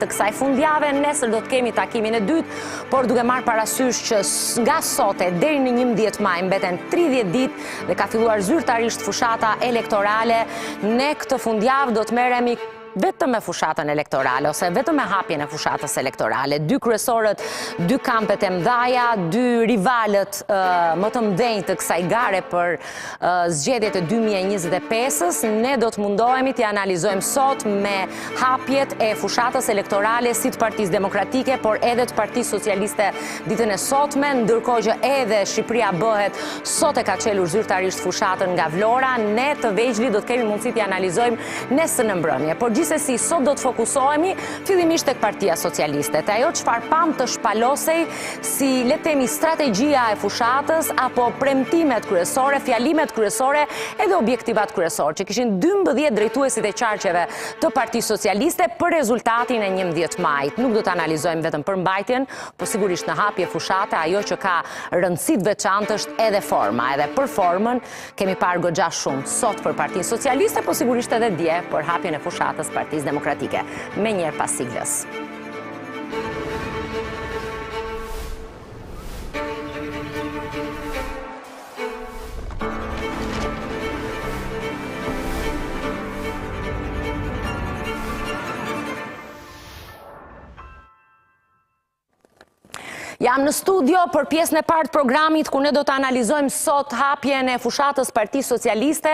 Të kësaj fundjave, nesër do të kemi takimin e dytë, por duke marrë parasysh që nga sot e deri në 11 maj mbeten 30 ditë dhe ka filluar zyrtarisht fushata elektorale, ne këtë fundjavë do të merremi vetëm me fushatën elektorale ose vetëm me hapjen e fushatës elektorale. Dy kryesorët, dy kampet e mdhaja, dy rivalët më të mdhenj të kësaj gare për zgjedhjet e 2025-ës, ne do të mundohemi t'i analizojmë sot me hapjet e fushatës elektorale si të Partisë Demokratike, por edhe të Partisë Socialiste ditën e sotme, ndërkohë që edhe Shqipëria bëhet sot e ka çelur zyrtarisht fushatën nga Vlora, ne të vegjlit do të kemi mundësi t'i analizojmë nesër në mbrëmje. Por gjithsesi sot do të fokusohemi fillimisht tek Partia Socialiste, te ajo çfarë pamë të shpalosej si le të themi strategjia e fushatës apo premtimet kryesore, fjalimet kryesore edhe objektivat kryesorë që kishin 12 drejtuesit e qarqeve të Partisë Socialiste për rezultatin e 11 majit. Nuk do të analizojmë vetëm përmbajtjen, po sigurisht në hapje fushate ajo që ka rëndësi të veçantë është edhe forma, edhe për formën kemi parë goxha shumë sot për Partinë Socialiste, po sigurisht edhe dje për hapjen e fushatës Partisë Demokratike. Menjëherë pas siglës. Jam në studio për pjesën e parë të programit ku ne do të analizojmë sot hapjen e fushatës Partisë Socialiste.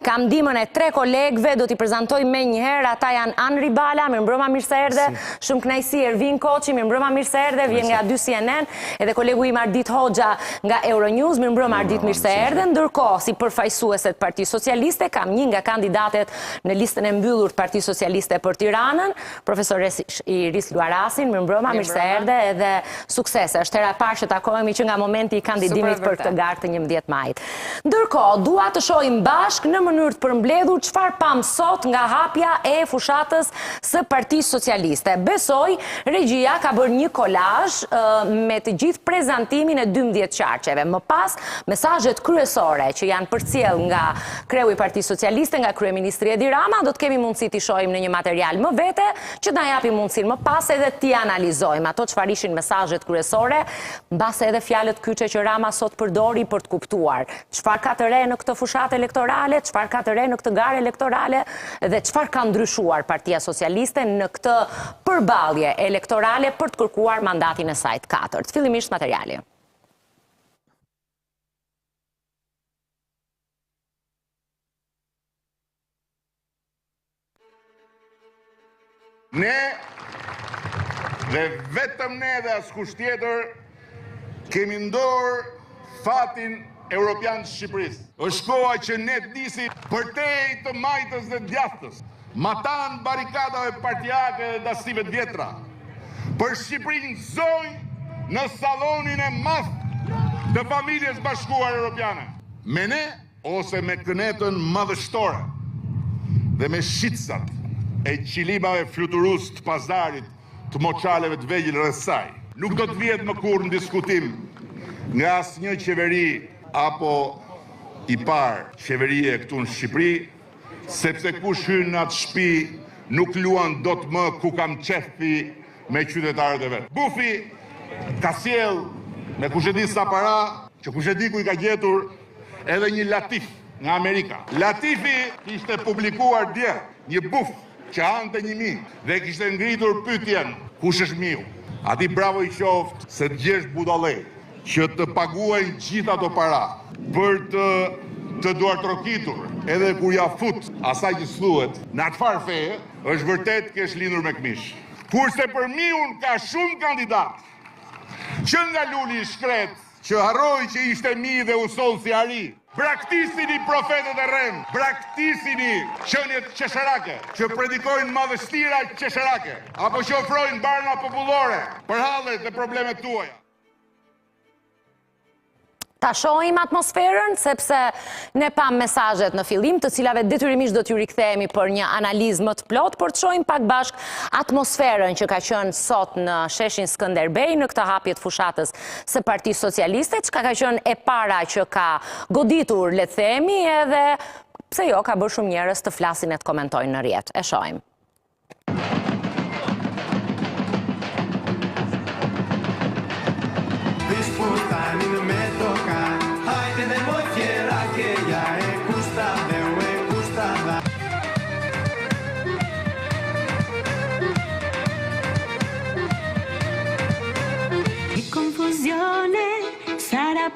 Kam ndihmën e tre kolegëve, do t'i prezantoj menjëherë. Ata janë Anri Bala, mirëmbrëma, mirë se erdhe. Shumë kënaqësi Ervin Koçi, mirëmbrëma, mirë se erdhe, vjen nga 2 CNN, edhe kolegu im Ardit Hoxha nga Euronews, mirëmbrëma Ardit, mirë se erdhe. Ndërkohë, si përfaqësuese të Partisë Socialiste, kam një nga kandidatet në listën e mbyllur të Partisë Socialiste për Tiranën, Profesoreshë Iris Luarasin, mirëmbrëma, mirë se erdhe edhe suksese. Është hera e parë që takohemi që nga momenti i kandidimit për këtë garë të 11 majit. Ndërkohë, dua të shohim bashkë në mënyrë të përmbledhur çfarë pamë sot nga hapja e fushatës së Partisë Socialiste. Besoj, regjia ka bërë një kolazh me të gjithë prezantimin e 12 qarqeve. Më pas, mesazhet kryesore që janë përcjellë nga Kreu i Partisë Socialiste nga kryeministri Edi Rama, do të kemi mundësi t'i shohim në një material më vete, që të na japi mundësinë më pas edhe t'i analizojmë ato çfarë ishin mesazhet kryesore, mbase edhe fjalët kyçe që Rama sot përdori për të kuptuar çfarë ka të re në këtë fushatë elektorale, çfarë ka të re në këtë garë elektorale dhe çfarë ka ndryshuar Partia Socialiste në këtë përballje elektorale për të kërkuar mandatin e saj të katërt. Fillimisht materiali. Ne dhe vetëm ne dhe askush tjetër kemi në dorë fatin europian të Shqipërisë. Është koha që ne të nisim përtej të majtës dhe të djathtës, matanë barrikadave partiake dhe dasive të vjetra. Për Shqipërinë zonjë në sallonin e madh të familjes bashkuar europiane. Me ne ose me kënetën madhështore dhe me shitësat e qilimave fluturues të pazarit të moçaleve të vegjël rreth saj. Nuk do të vihet më kurrë në diskutim nga asnjë qeveri apo i parë qeverie këtu në Shqipëri, sepse kush hyn në atë shtëpi nuk luan dot më kukamqefi me qytetarët e vet. Bufi ka sjellë me kushedi sa para, që kushedi ku i ka gjetur edhe një Latif nga Amerika. Latifi kishte publikuar dje një buf që hante një mi dhe kishte ngritur pyetjen, kush është miu? Atij bravo i qoftë se të gjesh budallej që të paguajnë gjithë ato para për të të duartrokitur edhe kur ia fut asaj që s'thuhet në atë farë feje, është vërtet të kesh lindur me këmishë. Kurse për miun ka shumë kandidatë, që nga Luli i shkretë, që harroi që ishte mi dhe u soll si ari. Braktisini profetët e rremë, braktisini qeniet qesharake, që predikojnë madhështira qesharake, apo që ofrojnë barna popullore për hallet dhe problemet tuaja. Ta shohim atmosferën, sepse ne pamë mesazhet në fillim, të cilave detyrimisht do t'ju rikthehemi për një analizë më të plotë, por të shohim pak bashkë atmosferën që ka qenë sot në sheshin Skënderbej në këtë hapje të fushatës së Partisë Socialiste, çka ka qenë e para që ka goditur, le të themi, edhe pse jo ka bërë shumë njerëz të flasin e të komentojnë në rrjet. E shohim.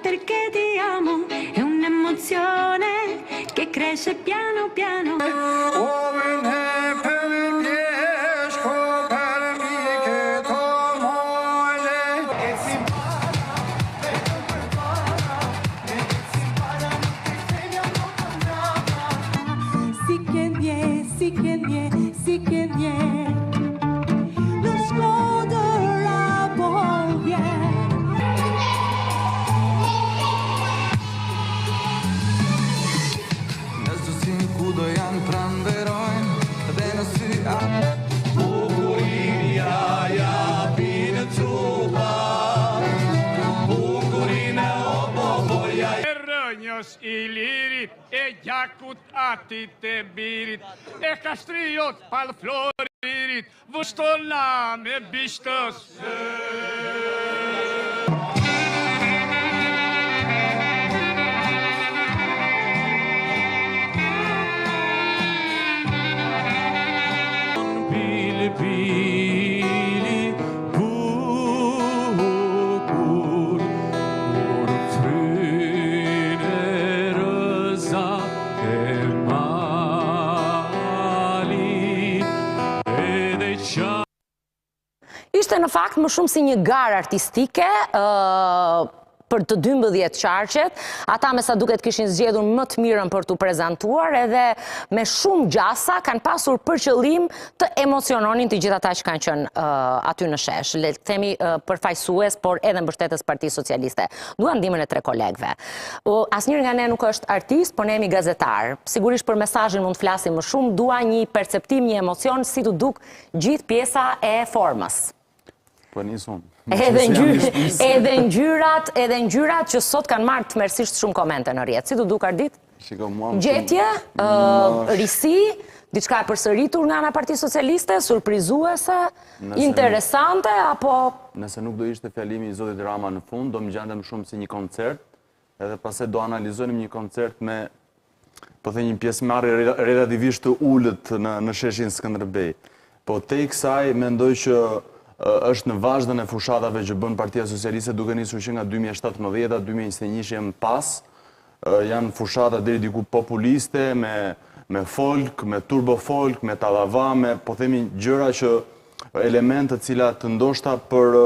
Perché ti amo è un'emozione che cresce piano piano. Si ke ndje, si ke ndje, si ke ndje Në Shkodër apo vjen Në zusin ku do janë pranverojnë Dhe në sy a Bukurin ja japin trupa Bukurin e o boboja E rrënjës ilirit, e gjakut atit e birit, e Kastriot Pal Floririt, vështona me bishtës. Bilbili bukur Kur fryn erëza e malit Edhe qa Ishte në fakt më shumë si një garë artistike, për të 12 qarqet, ata me sa duket kishin zgjedhur më të mirën për t'u prezantuar edhe me shumë gjasa kanë pasur për qëllim të emociononin të gjithë ata që kanë qenë aty në shesh, le të themi përfaqësues, por edhe mbështetës Partisë Socialiste. Dua ndihmën e tre kolegëve. Asnjëri nga ne nuk është artist, por ne jemi gazetar. Sigurisht për mesazhin mund të flasim më shumë, dua një perceptim, një emocion si t'u duk gjithë pjesa e formës. Po nis unë. Edhe ngjy, edhe ngjyrat, edhe ngjyrat që sot kanë marrë tmerrësisht shumë komente në rrjet. Si t'u duk Ardit? Shiko, mua më Gjetje, risi, diçka e përsëritur nga ana e Partisë Socialiste, surprizuese, interesante apo Nëse nuk do ishte fjalimi i zotit Rama në fund, do më ngjante më shumë si një koncert, edhe pastaj do analizonim një koncert me po them një pjesëmarrje relativisht të ulët në në sheshin Skënderbej. Po tej kësaj mendoj që është në vazhdën e fushatave që bën Partia Socialiste duke nisur që nga 2017-a, 2021-shi e më pas, janë fushata deri diku populiste me me folk, me turbo folk, me tallava, me po themi gjëra që elementë të cilat ndoshta për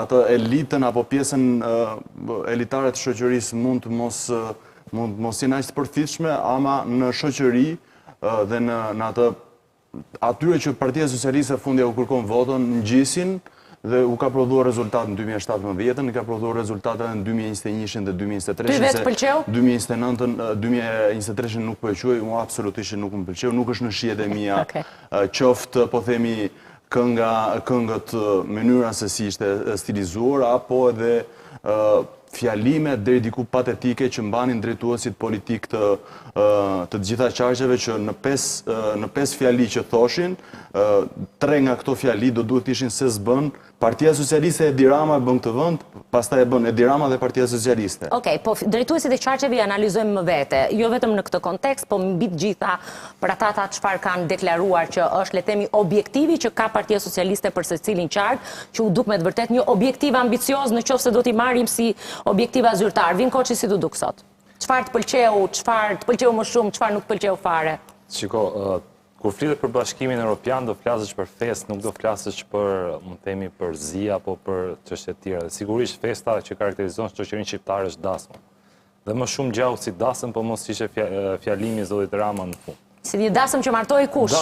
atë elitën apo pjesën elitare të shoqërisë mund të mos mund të mos jenë aq të përfitshme, ama në shoqëri dhe në në atë atyre që Partia Socialiste fundja u kërkon votën, ngjisin dhe u ka prodhuar rezultat në 2017-ën, i ka prodhuar rezultat edhe në 2021-shin dhe 2023-shin. Ty vetë pëlqeu? 2029-ën, 2023-shin nuk po e quaj, unë absolutisht nuk më pëlqeu, nuk është në shijet e mia. Qoftë, po themi, kënga, këngët, mënyra se si ishte stilizuar, apo edhe fjalimet deri diku patetike që mbanin drejtuesit politik të të të gjitha qarqeve që në pesë në pesë fjali që thoshin, tre nga këto fjali do duhet të ishin se s'bën Partia Socialiste Edi Rama e bën këtë vend, pastaj e bën Edi Rama dhe Partia Socialiste. Okej, po drejtuesit e qarqeve i analizojmë më vete, jo vetëm në këtë kontekst, po mbi të gjitha për ata ata çfarë kanë deklaruar që është le të themi objektivi që ka Partia Socialiste për secilin qark, që u duk me të vërtetë një objektiv ambicioz në qoftë se do t'i marrim si objektiva zyrtar. Vin Koçi si t'u duk sot? Çfarë të pëlqeu, çfarë të pëlqeu më shumë, çfarë nuk të pëlqeu fare? Shiko, kur flitet për Bashkimin Europian do flasësh për festë, nuk do flasësh për, mund të themi, për zi apo për çështje të tjera. Dhe sigurisht festa që karakterizon shoqërinë shqiptare është dasma. Dhe më shumë ngjau si dasëm, po mos ishte fjalimi i zotit Rama në fund. Si një dasëm që martohej kush?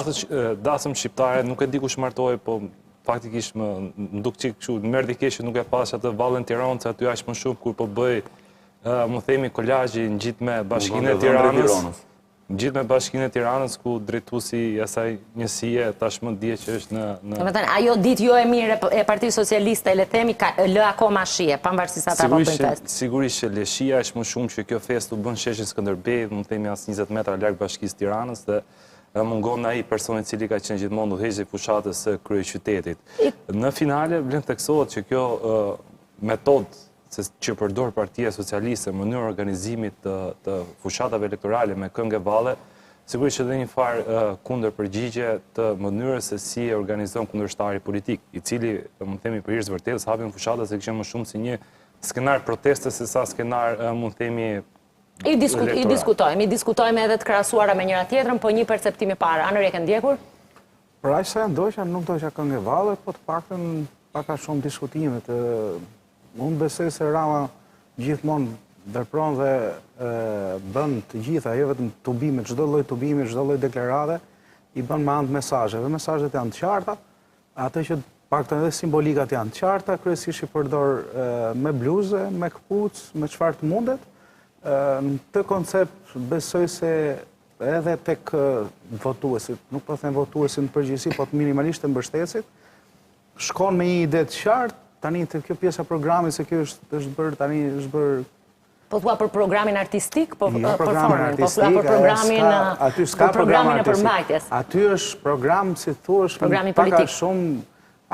Dasëm shqiptare, nuk e di kush martohej, po faktikisht më duk çik kështu, më erdhi keq që nuk e pashë atë vallen tiranë, se aty aq më shumë kur po bëj, mund themi kolazhi ngjit me Bashkinë e Tiranës. Ngjit me Bashkinë e Tiranës, ku drejtuesi i asaj njësie tashmë dihet që është në... Domethënë, ajo ditë jo e mirë e Partisë Socialiste, le themi, ka, lë akoma shije, pavarësisht se ata po bëjnë festë. Sigurisht që lë shije është më shumë që kjo festë u bë në sheshin Skënderbej, mund të themi as 20 metra larg Bashkisë Tiranës dhe mungon ai person i cili ka qenë gjithmonë udhëheqës i fushatës së kryeqytetit. Në finale vlen të theksohet që kjo metodë se që përdor Partia Socialiste në mënyrë organizimit të, të fushatave elektorale me këngë e valle, sigurisht që dhe një farë kundërpërgjigje të mënyrës se si e organizon kundërshtari politik, i cili, mund të themi për hir të vërtetës, hapjen e fushatës e kishte më shumë si një skenar proteste se sa skenar mund të themi I, I diskutojmë, i diskutojmë edhe të krahasuara me njëra tjetrën, po një perceptim i parë. Anri e ke ndjekur? Për aq sa e ndoqa, nuk ndoqa këngë e valle, po të paktën pak a shumë diskutimet. Unë besoj se Rama gjithmonë vepron dhe bën të gjitha, jo vetëm tubime, çdo lloj tubimi, çdo lloj deklarate, i bën me anë të mesazheve. Mesazhet janë të qarta, atë që paktën edhe simbolikat janë të qarta, kryesisht i përdor me bluze, me këpucë, me çfarë të mundet. Në këtë koncept besoj se edhe tek votuesit, nuk po them votuesit në përgjithësi, po të minimalisht të mbështetësit, shkon me një ide të qartë, tani te kjo pjesa e programit, se kjo është, është bërë, tani është bërë Po thua për programin artistik, po jo, për formën, po thua për programin, aty s'ka për programin e përmbajtjes. Aty është program, si thua, pak a shumë,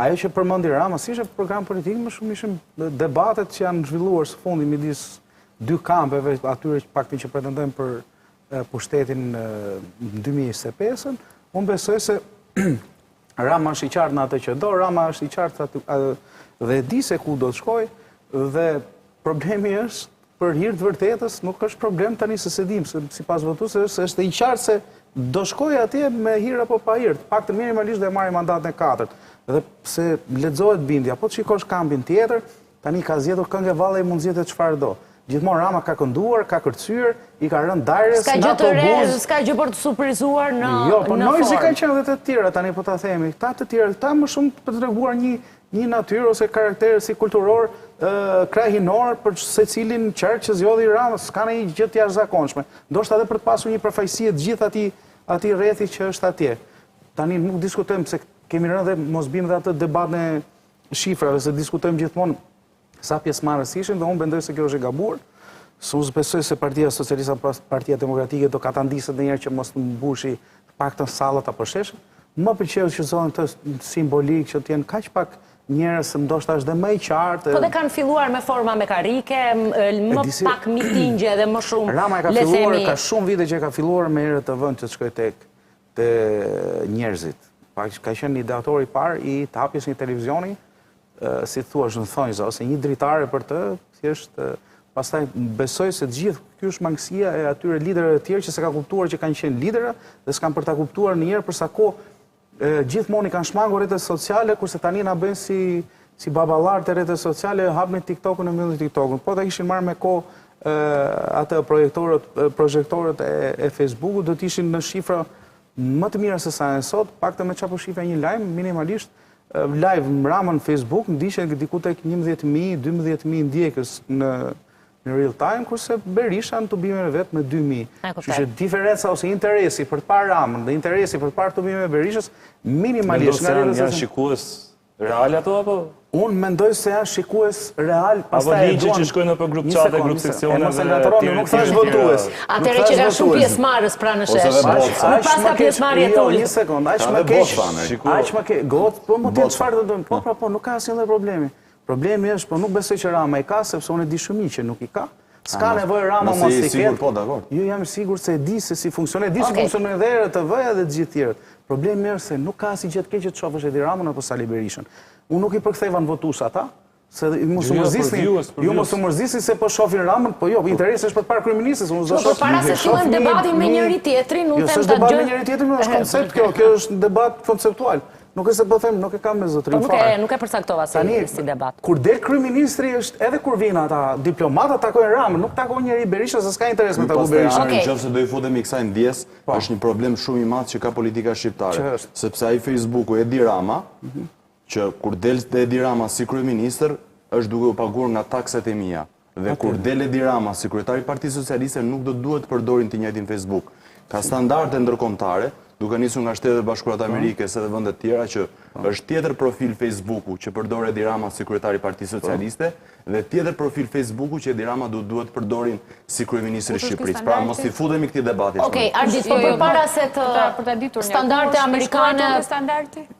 ajo që përmendi Rama, s'ishte program politik, më shumë ishin debatet që janë zhvilluar së fundi midis dy kampeve, atyre që paktën që pretendojnë për pushtetin në 2025-ën, unë besoj se Rama është i qartë në atë që do, Rama është i qartë dhe e di se ku do të shkojë dhe problemi është për hir të vërtetës, nuk është problem tani se s'e dim, se sipas votuesve është, është i qartë se do shkojë atje me hir apo pa hir, të paktën minimalisht do e marrë mandatin e katërt. Dhe pse lexohet bindja, po të shikosh kampin tjetër, Tani ka zgjedhur këngë e valle mund zgjedhë çfarë do. Gjithmonë Rama ka kënduar, ka kërcyer, i ka rënë dajres në autobus. S'ka gjë për të surprizuar në Jo, po Noizy ka qenë dhe të tjera tani po ta themi. Këta të tjerë, këta më shumë për të treguar një një natyrë ose karakter si kulturor, krahinor për secilin qark që zgjodhi Rama, s'ka ndonjë gjë të jashtëzakonshme. Ndoshta edhe për të pasur një përfaqësi të gjithë atij atij rrethi që është atje. Tani nuk diskutojmë se kemi rënë dhe mos bimë dhe atë debatin e shifrave, se diskutojmë gjithmonë sa pjesëmarrës ishin dhe unë mendoj se kjo është e gabuar. Se unë s'besoj se Partia Socialiste apo Partia Demokratike do katandiset ndonjëherë që mos të mbushi të paktën sallat apo sheshet. Më pëlqeu që zgjodhën këtë simbolikë që të jenë kaq pak njerëz se ndoshta është dhe më i qartë. Po dhe kanë filluar me forma me karrike, më pak mitingje dhe më shumë, Rama e ka filluar, ka shumë vite që e ka filluar me ERTV-në që të shkojë tek te njerëzit. Pa, ka qenë ideatori i parë i të hapjes një televizioni, si thua, në thonjza, ose një dritare për të, thjesht, pastaj besoj se të gjithë, kjo është mangësia e atyre liderëve të tjerë që s'e ka kuptuar që kanë qenë lidera dhe s'kanë për ta kuptuar ndonjëherë për sa kohë gjithmonë i kanë shmangur rrjetet sociale, kurse tani na bëjnë si si baballarë të rrjeteve sociale, hapni TikTokun e mbyllni TikTokun. Po ta kishin marrë me kohë atë projektorët, projektorët e, e Facebookut do të ishin në shifra më të mira se sa janë sot, paktën me çfarë po shifja një lajm minimalisht live Rama në Facebook ndiqen diku tek 11000, 12000 ndjekës në në real time, kurse Berisha në tubimin e vet me 2000. Kështu që diferenca ose interesi për të parë Ramën dhe interesi për të parë tubimin e Berishës minimalisht nga janë shikues Real ato apo? Unë mendoj se janë shikues real, pastaj e duan. Apo linqe që shkojnë nëpër grup chat e grup seksione dhe mos e ngatërroni, nuk thash votues. Atëherë që ka shumë pjesëmarrës pra në shesh. Nuk paska pjesëmarrje të ulët. Jo, një sekond, aq më keq. Aq më keq, got, po mund të jetë çfarë do të po pra po, nuk ka asnjë lloj problemi. Problemi është, po nuk besoj që Rama i ka, sepse unë e di shumë mirë që nuk i ka. S'ka nevojë Rama mos i ketë. Po, dakord. Jo, jam i sigurt se e di se si funksionon, e di si funksionon edhe ERTV-ja dhe të gjithë tjerët. Problemi është se nuk ka asnjë gjë të keqe të shofësh Edi Ramën apo Sali Berishën. Unë nuk i përktheva në votues ata, se ju mos u jo, jo, mërzisni, ju mos u mërzisni se po shohin Ramën, po jo, interesi është për të parë kryeministrin, se unë s'do po, shoh. Para se fillojmë debatin me njëri tjetrin, unë jo, them ta dëgjoj. Jo, debat me njëri tjetrin, është koncept kjo, kjo është debat konceptual. Nuk është se po them, nuk e kam me zotërinë po, fare. Nuk e përcaktova si, Tani, si debat. Kur del kryeministri është edhe kur vijnë ata diplomatët takojnë Ramën, nuk takon njeri Berishën se s'ka interes me taku Berishën. Okej. Në qoftë se do i futemi kësaj ndjesë, po. është një problem shumë i madh që ka politika shqiptare. Sepse ai Facebooku Edi Rama, mhm. që kur del Edi Rama si kryeministër, është duke u paguar nga taksat e mia. Dhe kur del Edi Rama si kryetar i Partisë Socialiste nuk do duhet të përdorin të njëjtin Facebook. Ka standarde ndërkombëtare, duke nisur nga Shtetet e Bashkuara të Amerikës edhe vende të tjera që është tjetër profil Facebooku që përdor Edi Rama si kryetar i Partisë Socialiste dhe tjetër profil Facebooku që Edi Rama do duhet të përdorin si kryeministër i Shqipërisë. Pra mos i futemi këtij debati. Okej, Ardit, po jo, jo, përpara se të standarde amerikane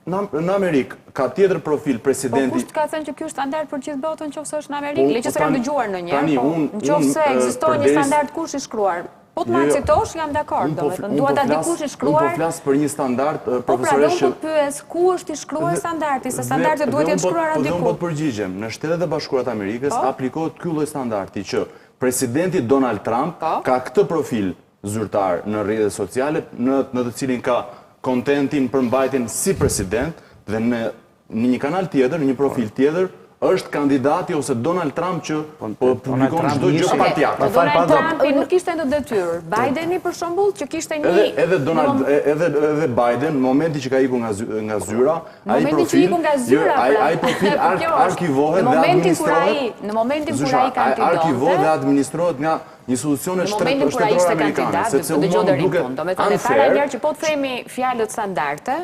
Në Amerikë ka tjetër profil presidenti. Po kush të ka thënë që ky është standard për gjithë botën nëse është në Amerikë, po, le që s'e kam dëgjuar ndonjëherë, po në qoftë se ekziston një standard kush i shkruar. Po. Po të ma jo, jo. citosh, jam dakord, Unë po domethënë, dua po ta di ku është i shkruar. Unë po flas për një standard, Po pra, dhe profesoresh unë po të pyes, ku është i shkruar standardi, se standardet duhet jetë shkruara diku. Dhe unë po diku. të përgjigjem, në Shtetet e Bashkuara të Amerikës Po. aplikohet ky lloj standardi që presidenti Donald Trump Po. ka këtë profil zyrtar në rrjetet sociale, në në të cilin ka kontentin, përmbajtjen si president dhe në në një kanal tjetër, në një profil tjetër, është kandidati ose Donald Trump që po publikon Donald çdo gjë Trump partiake. Ma fal, Donald pardon. Trumpi nuk ishte në detyrë. Bideni për shembull që kishte një Edhe edhe Donald edhe edhe Biden, në momentin që ka ikur nga nga zyra, ai momentin që profil iku nga zyra, jo, ai pra. ai profil Po ar, kjo është. arkivohet Në dhe momentin kur administrohet. ai- në momentin kur Zysha, ai kandidonte- arkivohet dhe administrohet nga institucione Në momentin kur ai shtetërore ishte amerikane, kandidat, sepse dëgjoj mua më deri në duket fund. Domethënë e para unfair njëherë që po të themi fjalët standarde,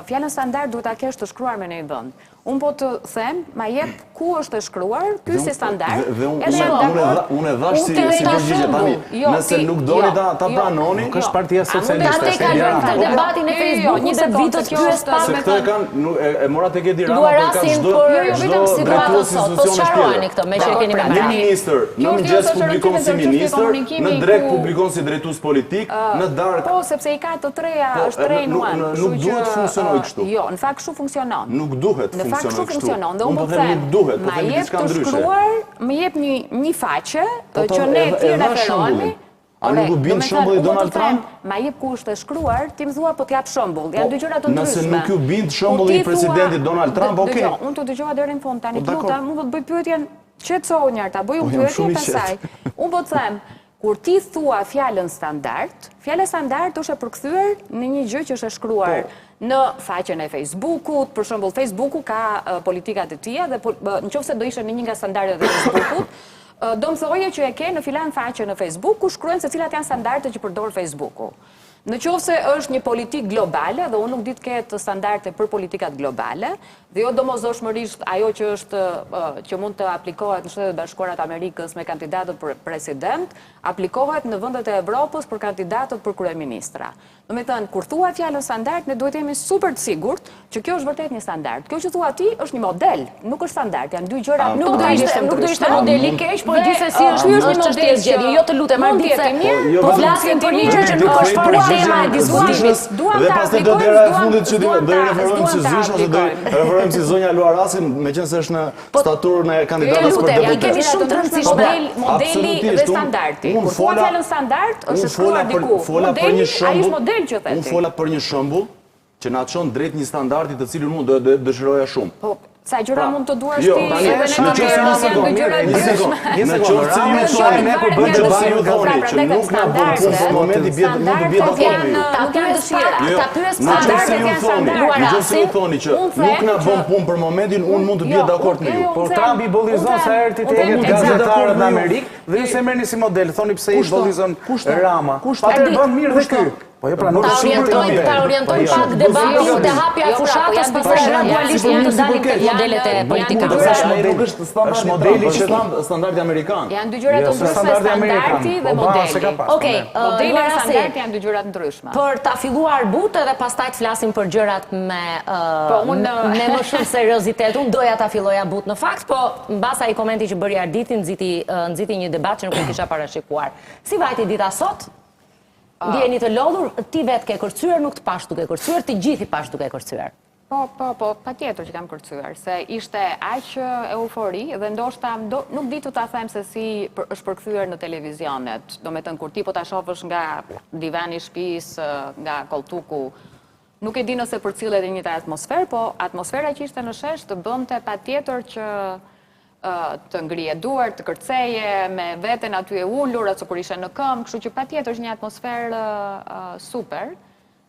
fjalën standard duhet ta kesh të shkruar me në vend. Unë po të them, ma jep ku është e shkruar, ky si standard. Dhe unë edhe jam unë dakord. unë e dhash Unë si të si dhashë përgjigje tani. shembull. Jo, Nëse ti- nuk doni jo, ta ta jo. pranoni, Nuk është Partia A mund Socialiste, Ta është te Edi kalojmë Rama. këtë debatin e Jo, jo, jo, Facebookut një dhe sekondë, vitët se kjo pyes është- pak se këtë e kanë nuk e, e mora tek Edi Rama, por ka Luarasin çdo për Jo, jo, çdo vetëm situatën drejtues sot. Po institucionesh sqarojeni tjetër. këtë, me që e keni Pra, me Një radhë. ministër Kjo në është mëngjes jo, është publikon si çështje ministër, në komunikimi drekë ku- publikon si drejtues politik, në darkë Po, sepse i ka të treja, Po, është tre e, in nuk- one. nuk kështu që, duhet funksionoj ë, kështu. Jo, në fakt kështu funksionon. nuk duhet Në fakt funksionoj kështu kështu. funksionon dhe unë po them them, nuk duhet, po ma them jep diçka të ndryshe. shkruar, më jep një një faqe Po, që po, ne e- ti e dha referohemi. shembullin. A Ore, nuk u bind domethënë, shembulli unë po të Donald them, Trump? Ma jep ku është e shkruar, ti më thua po t'jap shembull. Janë Po, dy gjëra të ndryshme. nëse nuk ju bind Kur shembulli ti i presidentit thua- Donald Trump, Dë- okay. Dëgjoj, unë të dëgjova deri në fund tani, Po, të dakor. lutem, unë po të bëj pyetjen qetësohu një herë, ta bëj unë Po, jam pyetjen shumë i pastaj. qetë. Unë po të them, kur ti thua fjalën standard, fjala standard është e përkthyer në një gjë që është e shkruar Po. në faqen e Facebookut, për shembull Facebooku ka eh, politikat e tija dhe po- eh, në qoftë se do ishe në një nga standardet e Facebookut, eh, do më thoje që e ke në filan faqe në Facebook ku shkruajnë se cilat janë standardet që përdor Facebooku. Në qoftë se është një politikë globale dhe unë nuk di të ketë standarde për politikat globale, dhe jo domosdoshmërisht ajo që është ë, që mund të aplikohet në Shtetet e Bashkuara të Amerikës me kandidatët për president, aplikohet në vendet e Evropës për kandidatët për kryeministra. Do me thënë, kur thua fjalën standard, ne duhet jemi super të sigurt që kjo është vërtet një standard. Kjo që thua ti është një model, nuk është standard, janë dy gjëra Nuk do totalisht ishte të nuk do ishte ndryshme. modeli keq, por Dhe, gjithsesi ë, është ky është një çështje model zgjedhje. që Jo të lutem mund Ardit të se jetë i mirë, Jo, po vetëm- flasim për një gjë që nuk është fare tema e diskutimit. Duam Dhe ta pastaj do aplikojmë, dera e s'duam- fundit që s'duam do i ta- referojmë si s'duam ta zysha ose do i aplikojmë. referojmë si zonja Luarasi, meqense është në staturën e kandidatës Ju për lutem, i deputet. kemi shumë të rëndësishme. Po, Model, modeli absolutisht, dhe unë- standardi. unë Kur thua fola- fjalën standard, është unë shkruar fola për- diku. Fola për Modeli, një ai është shembull. model që the Unë ti. fola për një shembull që na çon drejt një standardi të cilin unë do do dëshiroja shumë. Po, sa gjëra Pra, mund të duash jo, ti tani, edhe në ne qoftë se një sekond, janë dy gjëra një të sekond, ndryshme. Një në sekond, qoftë se Rama ju e thoni, ne kur në bëjmë qoftë se debatin ju ka thoni pra, që nuk na bën punë për momenti bie mund të bie Standardet dakord me ju. janë Ta nuk janë pyes dëshira. pak, Jo, ta pyes në pak. qoftë se ju Standardet janë thoni, standarde. në qoftë se ju thoni që Unë them nuk na bën që- punë për momentin, unë mund të bie Jo, dakord me unë- ju. jo, Por unë them- Trump i bollizon unë sa them- herë ti unë të them jetë eksakt. gazetarët në me ju. Amerikë dhe ju se merrni si model, thoni pse i Kush tha? bollizon Kush tha? Rama. Kush tha? Patjetër bën mirë dhe Kush tha? ky. Po jo pra nuk Ta është super orientojmë, model. ta orientojmë Po jo. pak debatin Jo, te hapja e Jo, pra, po fushatës, janë pastaj dy gjëra, gradualisht janë- mund të janë- dalim tek janë- modelet e janë- politikanëve. Është Ai modeli- nuk është standardi është modeli Trump, që- është stand- standardi amerikan. Janë dy gjëra Jo, të s'është ndryshme, standardi amerikan. standardi dhe Obama s'e ka modeli. pas. Okej, po, ë, Modeli dhe Luarasi, standardi janë dy gjëra të ndryshme. Për ta filluar butë edhe pastaj të flasim për gjërat me ë, Po, unë- me më shumë seriozitet. Unë doja ta filloja butë në fakt, po mbas ai komenti që bëri Arditi nxiti ë, nxiti një debat që nuk e kisha parashikuar. Si vajti dita sot? Ndjeni të lodhur, ti vetë ke kërcyer, nuk të pash duke kërcyer, të gjithë i pash duke kërcyer. Po, po, po, pa tjetër që kam kërcyer, se ishte aq eufori dhe ndoshta do, nuk di të ta them se si për, është përkthyer në televizionet. Do me thënë, kur ti po ta shohësh nga divani i shtëpisë, nga koltuku, nuk e di nëse përcillet e njëjta atmosferë, po atmosfera që ishte në shesh të bënte patjetër që ë, të ngrije duar, të kërceje me veten aty e ulur ose kur ishe në këmbë, kështu që patjetër është një atmosferë ë, ë, super.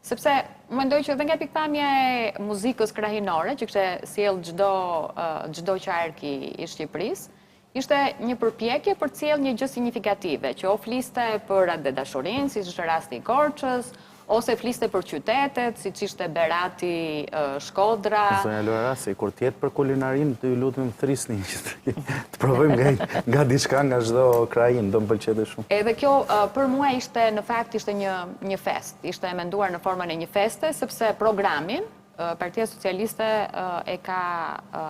Sepse unë mendoj që edhe nga pikpamja e muzikës krahinore që kishte sjell çdo ë, çdo qark i, i Shqipërisë, ishte një përpjekje për të sjellë një gjë signifikative, që o fliste për atë dashurinë, siç është rasti i Korçës, ose fliste për qytetet, siç ishte Berati, ë, Shkodra. Zonja Luarasi, kur të jetë për kulinarin, të ju lutem thrisni që të, të provojmë nga nga diçka nga çdo krahinë, do më pëlqente shumë. Edhe kjo ë, për mua ishte në fakt ishte një një fest, ishte e menduar në formën e një feste sepse programin ë, Partia Socialiste ë, e ka ë,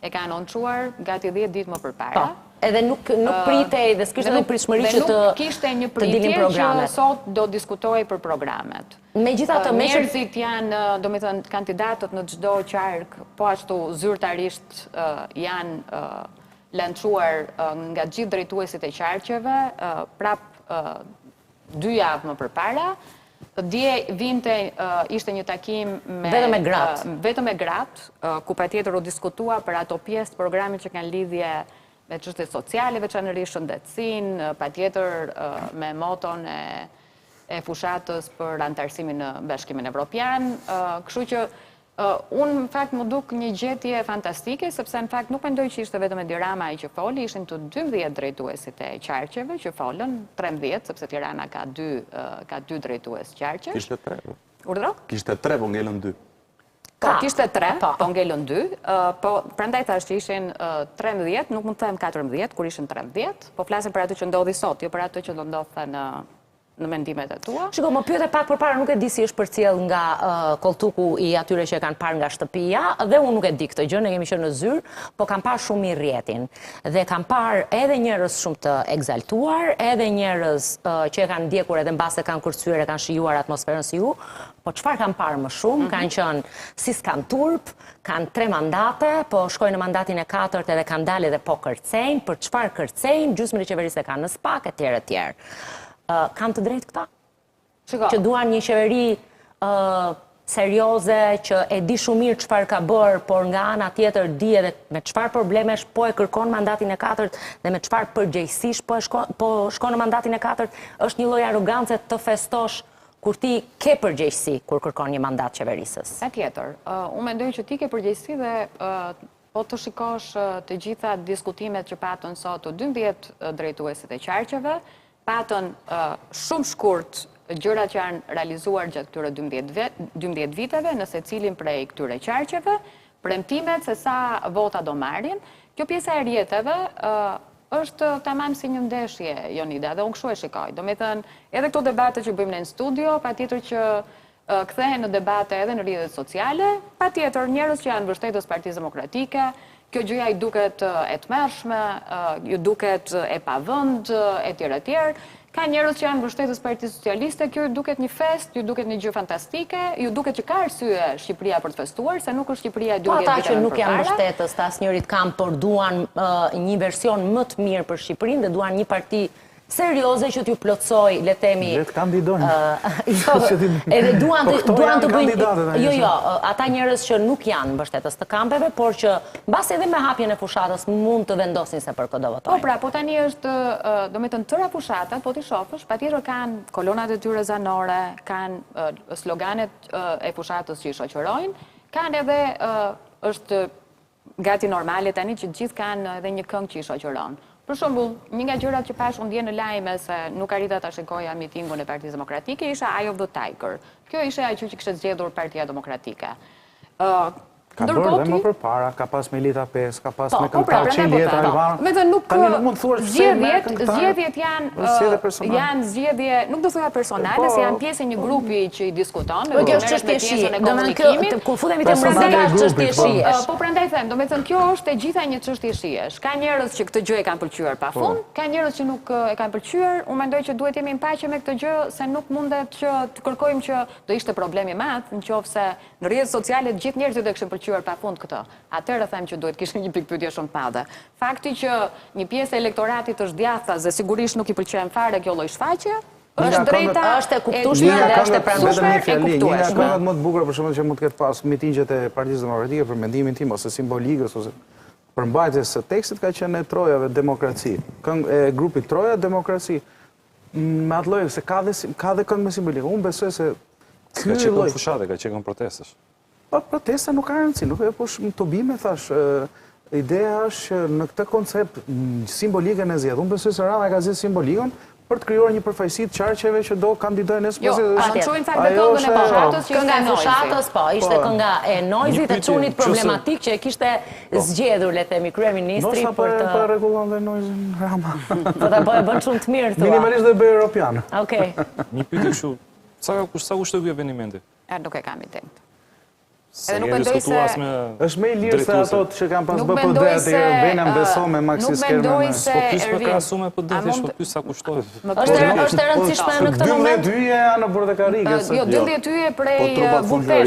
e ka anoncuar gati 10 ditë më përpara. Po. Edhe nuk nuk pritej dhe s'kishte një pritshmëri që të nuk kishte një pritje që sot do diskutohej për programet. Megjithatë, me njerëzit janë, domethënë kandidatët në çdo qark, po ashtu zyrtarisht janë lançuar nga gjithë drejtuesit e qarqeve, prap dy javë më përpara. Dje vinte, ishte një takim me... Vetëm me gratë. Vetëm me gratë, ku patjetër u diskutua për ato pjesë të programit që kanë lidhje me çështjet sociale, veçanërisht shëndetësinë, patjetër me moton e e fushatës për anëtarësimin në Bashkimin Evropian, kështu që Unë në fakt m'u duk një gjetje fantastike, sepse në fakt nuk mendoj që ishte vetëm Edi Rama ai që foli, ishin të 12 drejtuesit e qarqeve që folën, 13, sepse Tirana ka dy ka dy drejtues qarqesh. Kishte tre. Po. Urdhëro? Kishte tre, po ngelën dy. Po, kishte tre, po, po ngelën dy, po prandaj thashë që ishin 13, nuk mund të them 14, kur ishin 13, po flasim për atë që ndodhi sot, jo për atë që do ndodhte në në mendimet e tua. Shiko, më pyete pak përpara, nuk e di si është përcjellë nga kolltuku i atyre që e kanë parë nga shtëpia, dhe unë nuk e di këtë gjë, ne kemi qenë në zyrë, po kam parë shumë mirë rrjetin. Dhe kam parë edhe njerëz shumë të ekzaltuar, edhe njerëz që e kanë ndjekur edhe mbase kanë kërcyer e kanë shijuar atmosferën si ju, po çfarë kam parë më shumë, mhm. kanë qenë si s'kanë turp, kanë tre mandate, po shkojnë në mandatin e katërt edhe kanë dalë edhe po kërcejnë, për çfarë kërcejnë, gjysmën e qeverisë e kanë në SPAK etj etj. Kanë të drejtë këta? Që duan një qeveri serioze, që e di shumë mirë çfarë ka bërë, por nga ana tjetër di edhe me çfarë problemesh po e kërkon mandatin e katërt dhe me çfarë përgjegjësish po e shkon, po shkon në mandatin e katërt, është një lloj arrogance të festosh kur ti ke përgjegjësi kur kërkon një mandat qeverisës. Patjetër. Unë mendoj që ti ke përgjegjësi dhe Po të shikosh të gjitha diskutimet që patën sot të 12 drejtuesit e qarqeve, patën shumë shkurt gjërat që janë realizuar gjatë këtyre 12 viteve në secilin prej këtyre qarqeve, premtimet se sa vota do marrin. Kjo pjesa e rrjeteve është tamam si një ndeshje, Jonida, dhe unë kështu e shikoj. Domethënë, edhe këto debate që bëjmë ne në studio, patjetër që kthehen në debate edhe në rrjetet sociale, patjetër njerëz që janë mbështetës Partisë Demokratike, kjo gjëja i duket e tmerrshme, ju duket e pavend, etj etj. Ka njerëz që janë mbështetës Partisë Socialiste, kjo ju duket një festë, ju duket një gjë fantastike, ju duket që ka arsye Shqipëria për të festuar, se nuk është Shqipëria e 12 viteve më përpara. Po ata që nuk janë mbështetës të asnjërit kamp, por duan një version më të mirë për Shqipërinë dhe duan një parti serioze që t'ju plotësojë, le të themi... Le të kandidojnë. Jo, edhe duan po të duan të bëjnë... Jo, jo, ata njerëz që nuk janë mbështetës të kampeve, por që mbase edhe me hapjen e fushatës mund të vendosin se për kë do votojnë. Po pra, po tani është, domethënë tëra fushatat, po t'i shofësh, patjetër kanë kolonat e tyre zanore, kanë sloganet e fushatës që i shoqërojnë, kanë edhe është gati normale tani që të gjithë kanë edhe një këngë që i shoqëron. Për shembull, një nga gjërat që pashë unë dje në lajme se nuk arrita ta shikoja mitingun e Partisë Demokratike ishte Eye of the Tiger. Kjo ishte ajo që kishte zgjedhur Partia Demokratike. Ka bërë dhe më përpara, ka pas Melita 5, ka pas po, me po pra, këngëtar Çiljeta, po, Albana. Domethënë nuk Tani nuk mund të thuash pse merr këngëtar. Zgjedhjet janë janë zgjedhje, nuk do thoja personale, po, se janë pjesë e një grupi që i diskuton, po kjo është çështje shije. Domethënë kjo kur futemi te muzika është çështje po. shijesh. Po prandaj them, domethënë kjo është e gjitha një çështje shijesh. Ka njerëz që këtë gjë e kanë pëlqyer pafund, po. ka njerëz që nuk e kanë pëlqyer. Unë mendoj që duhet jemi në paqe me këtë gjë se nuk mundet që të kërkojmë që do ishte problem i madh në qoftë se në rrjetet sociale të gjithë njerëzit do e kishin pëlqyer pafund këtë. Atëherë them që duhet kishim një pikëpyetje shumë të madhe. Fakti që një pjesë e elektoratit është djathtas dhe sigurisht nuk i pëlqen fare kjo lloj shfaqje, është e drejta është e kuptueshme dhe është e pranueshme e kuptueshme. Një nga këngët më të bukura për shembull që mund të ketë pas mitingjet e Partisë Demokratike për mendimin tim ose simbolikës ose përmbajtjes së tekstit ka qenë e Trojave Demokraci. Këngë e grupit Troja Demokraci. Me atë lloj se ka dhe ka dhe këngë me simbolikë. Unë besoj se ky lloj fushate ka qenë këngë protestësh. Po protesta nuk ka rëndësi, nuk e po në tubime thashë, ideja është që në këtë koncept simbolikën e zgjedh. Unë besoj se Rama e ka zgjedh simbolikën për të krijuar një përfaqësi të qarqeve që do kandidojnë nesër. Jo, a të çojnë fakt dhe këngën e fushatës që ishte e fushatës, po, ishte po. kënga e Noizyt e çunit problematik që e kishte po. zgjedhur, le të themi, kryeministri për të po e rregullon dhe Noizyn Rama. Po ta po e bën shumë të mirë thua. Minimalisht do e bëjë europian. Okej. Një pyetje kështu, sa ka sa kushtoi ky evenimenti? Ja, nuk e kam idenë. Edhe nuk mendoj se është më i lirë se ato që kanë pas bë PD atëherë Bena më beso me maxi skerme. Nuk mendoj se Po pyes për krahasu me PD, thjesht po pyes sa kushtoi. Është është e rëndësishme në këtë moment. 12 yje janë në bordë karrige. Jo, 12 yje prej po, bukë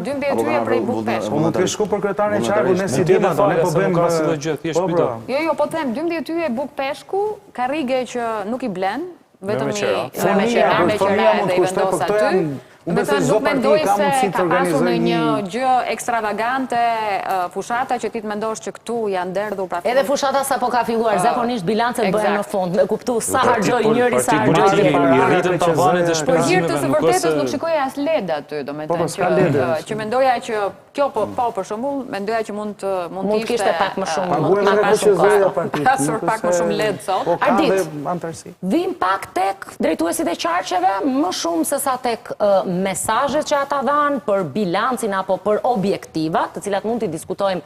12 yje prej bukë peshku. Po mund të shku për kryetarin e qarkut, ne s'i dimë ato, ne po bëjmë po, pra. Jo, jo, po them 12 yje bukë peshku, karrige që nuk i blen, vetëm i me qera, me qera edhe i vendos po aty. Unë besoj çdo nuk parti mendoj ka se mundësi të ka pasur organizojë ndonjë një gjë ekstravagante fushata që ti të mendosh që këtu janë derdhur pra Edhe fushata sapo ka filluar, zakonisht bilancet bëhen në fund, me kuptu sa harxhoi njëri, sa harxhoi tjetri. I rritën tavanet e Për hir të shpenzimeve, së nuk është vërtetës se nuk shikoja as led aty, Po, po, domethënë s'ka led. që që mendoja që Kjo po, po për shembull, mendoja që mund të mund të kishte pak më shumë, Paguajnë pak edhe më shumë KQZ-ja kosto. partitë, Pasur nuk pak më është shumë se led sot. Po ka Ardit, dhe anëtarësi. Vim pak tek drejtuesit e qarqeve, më shumë se sa tek mesazhet që ata dhanë për bilancin apo për objektivat, të cilat mund t'i diskutojmë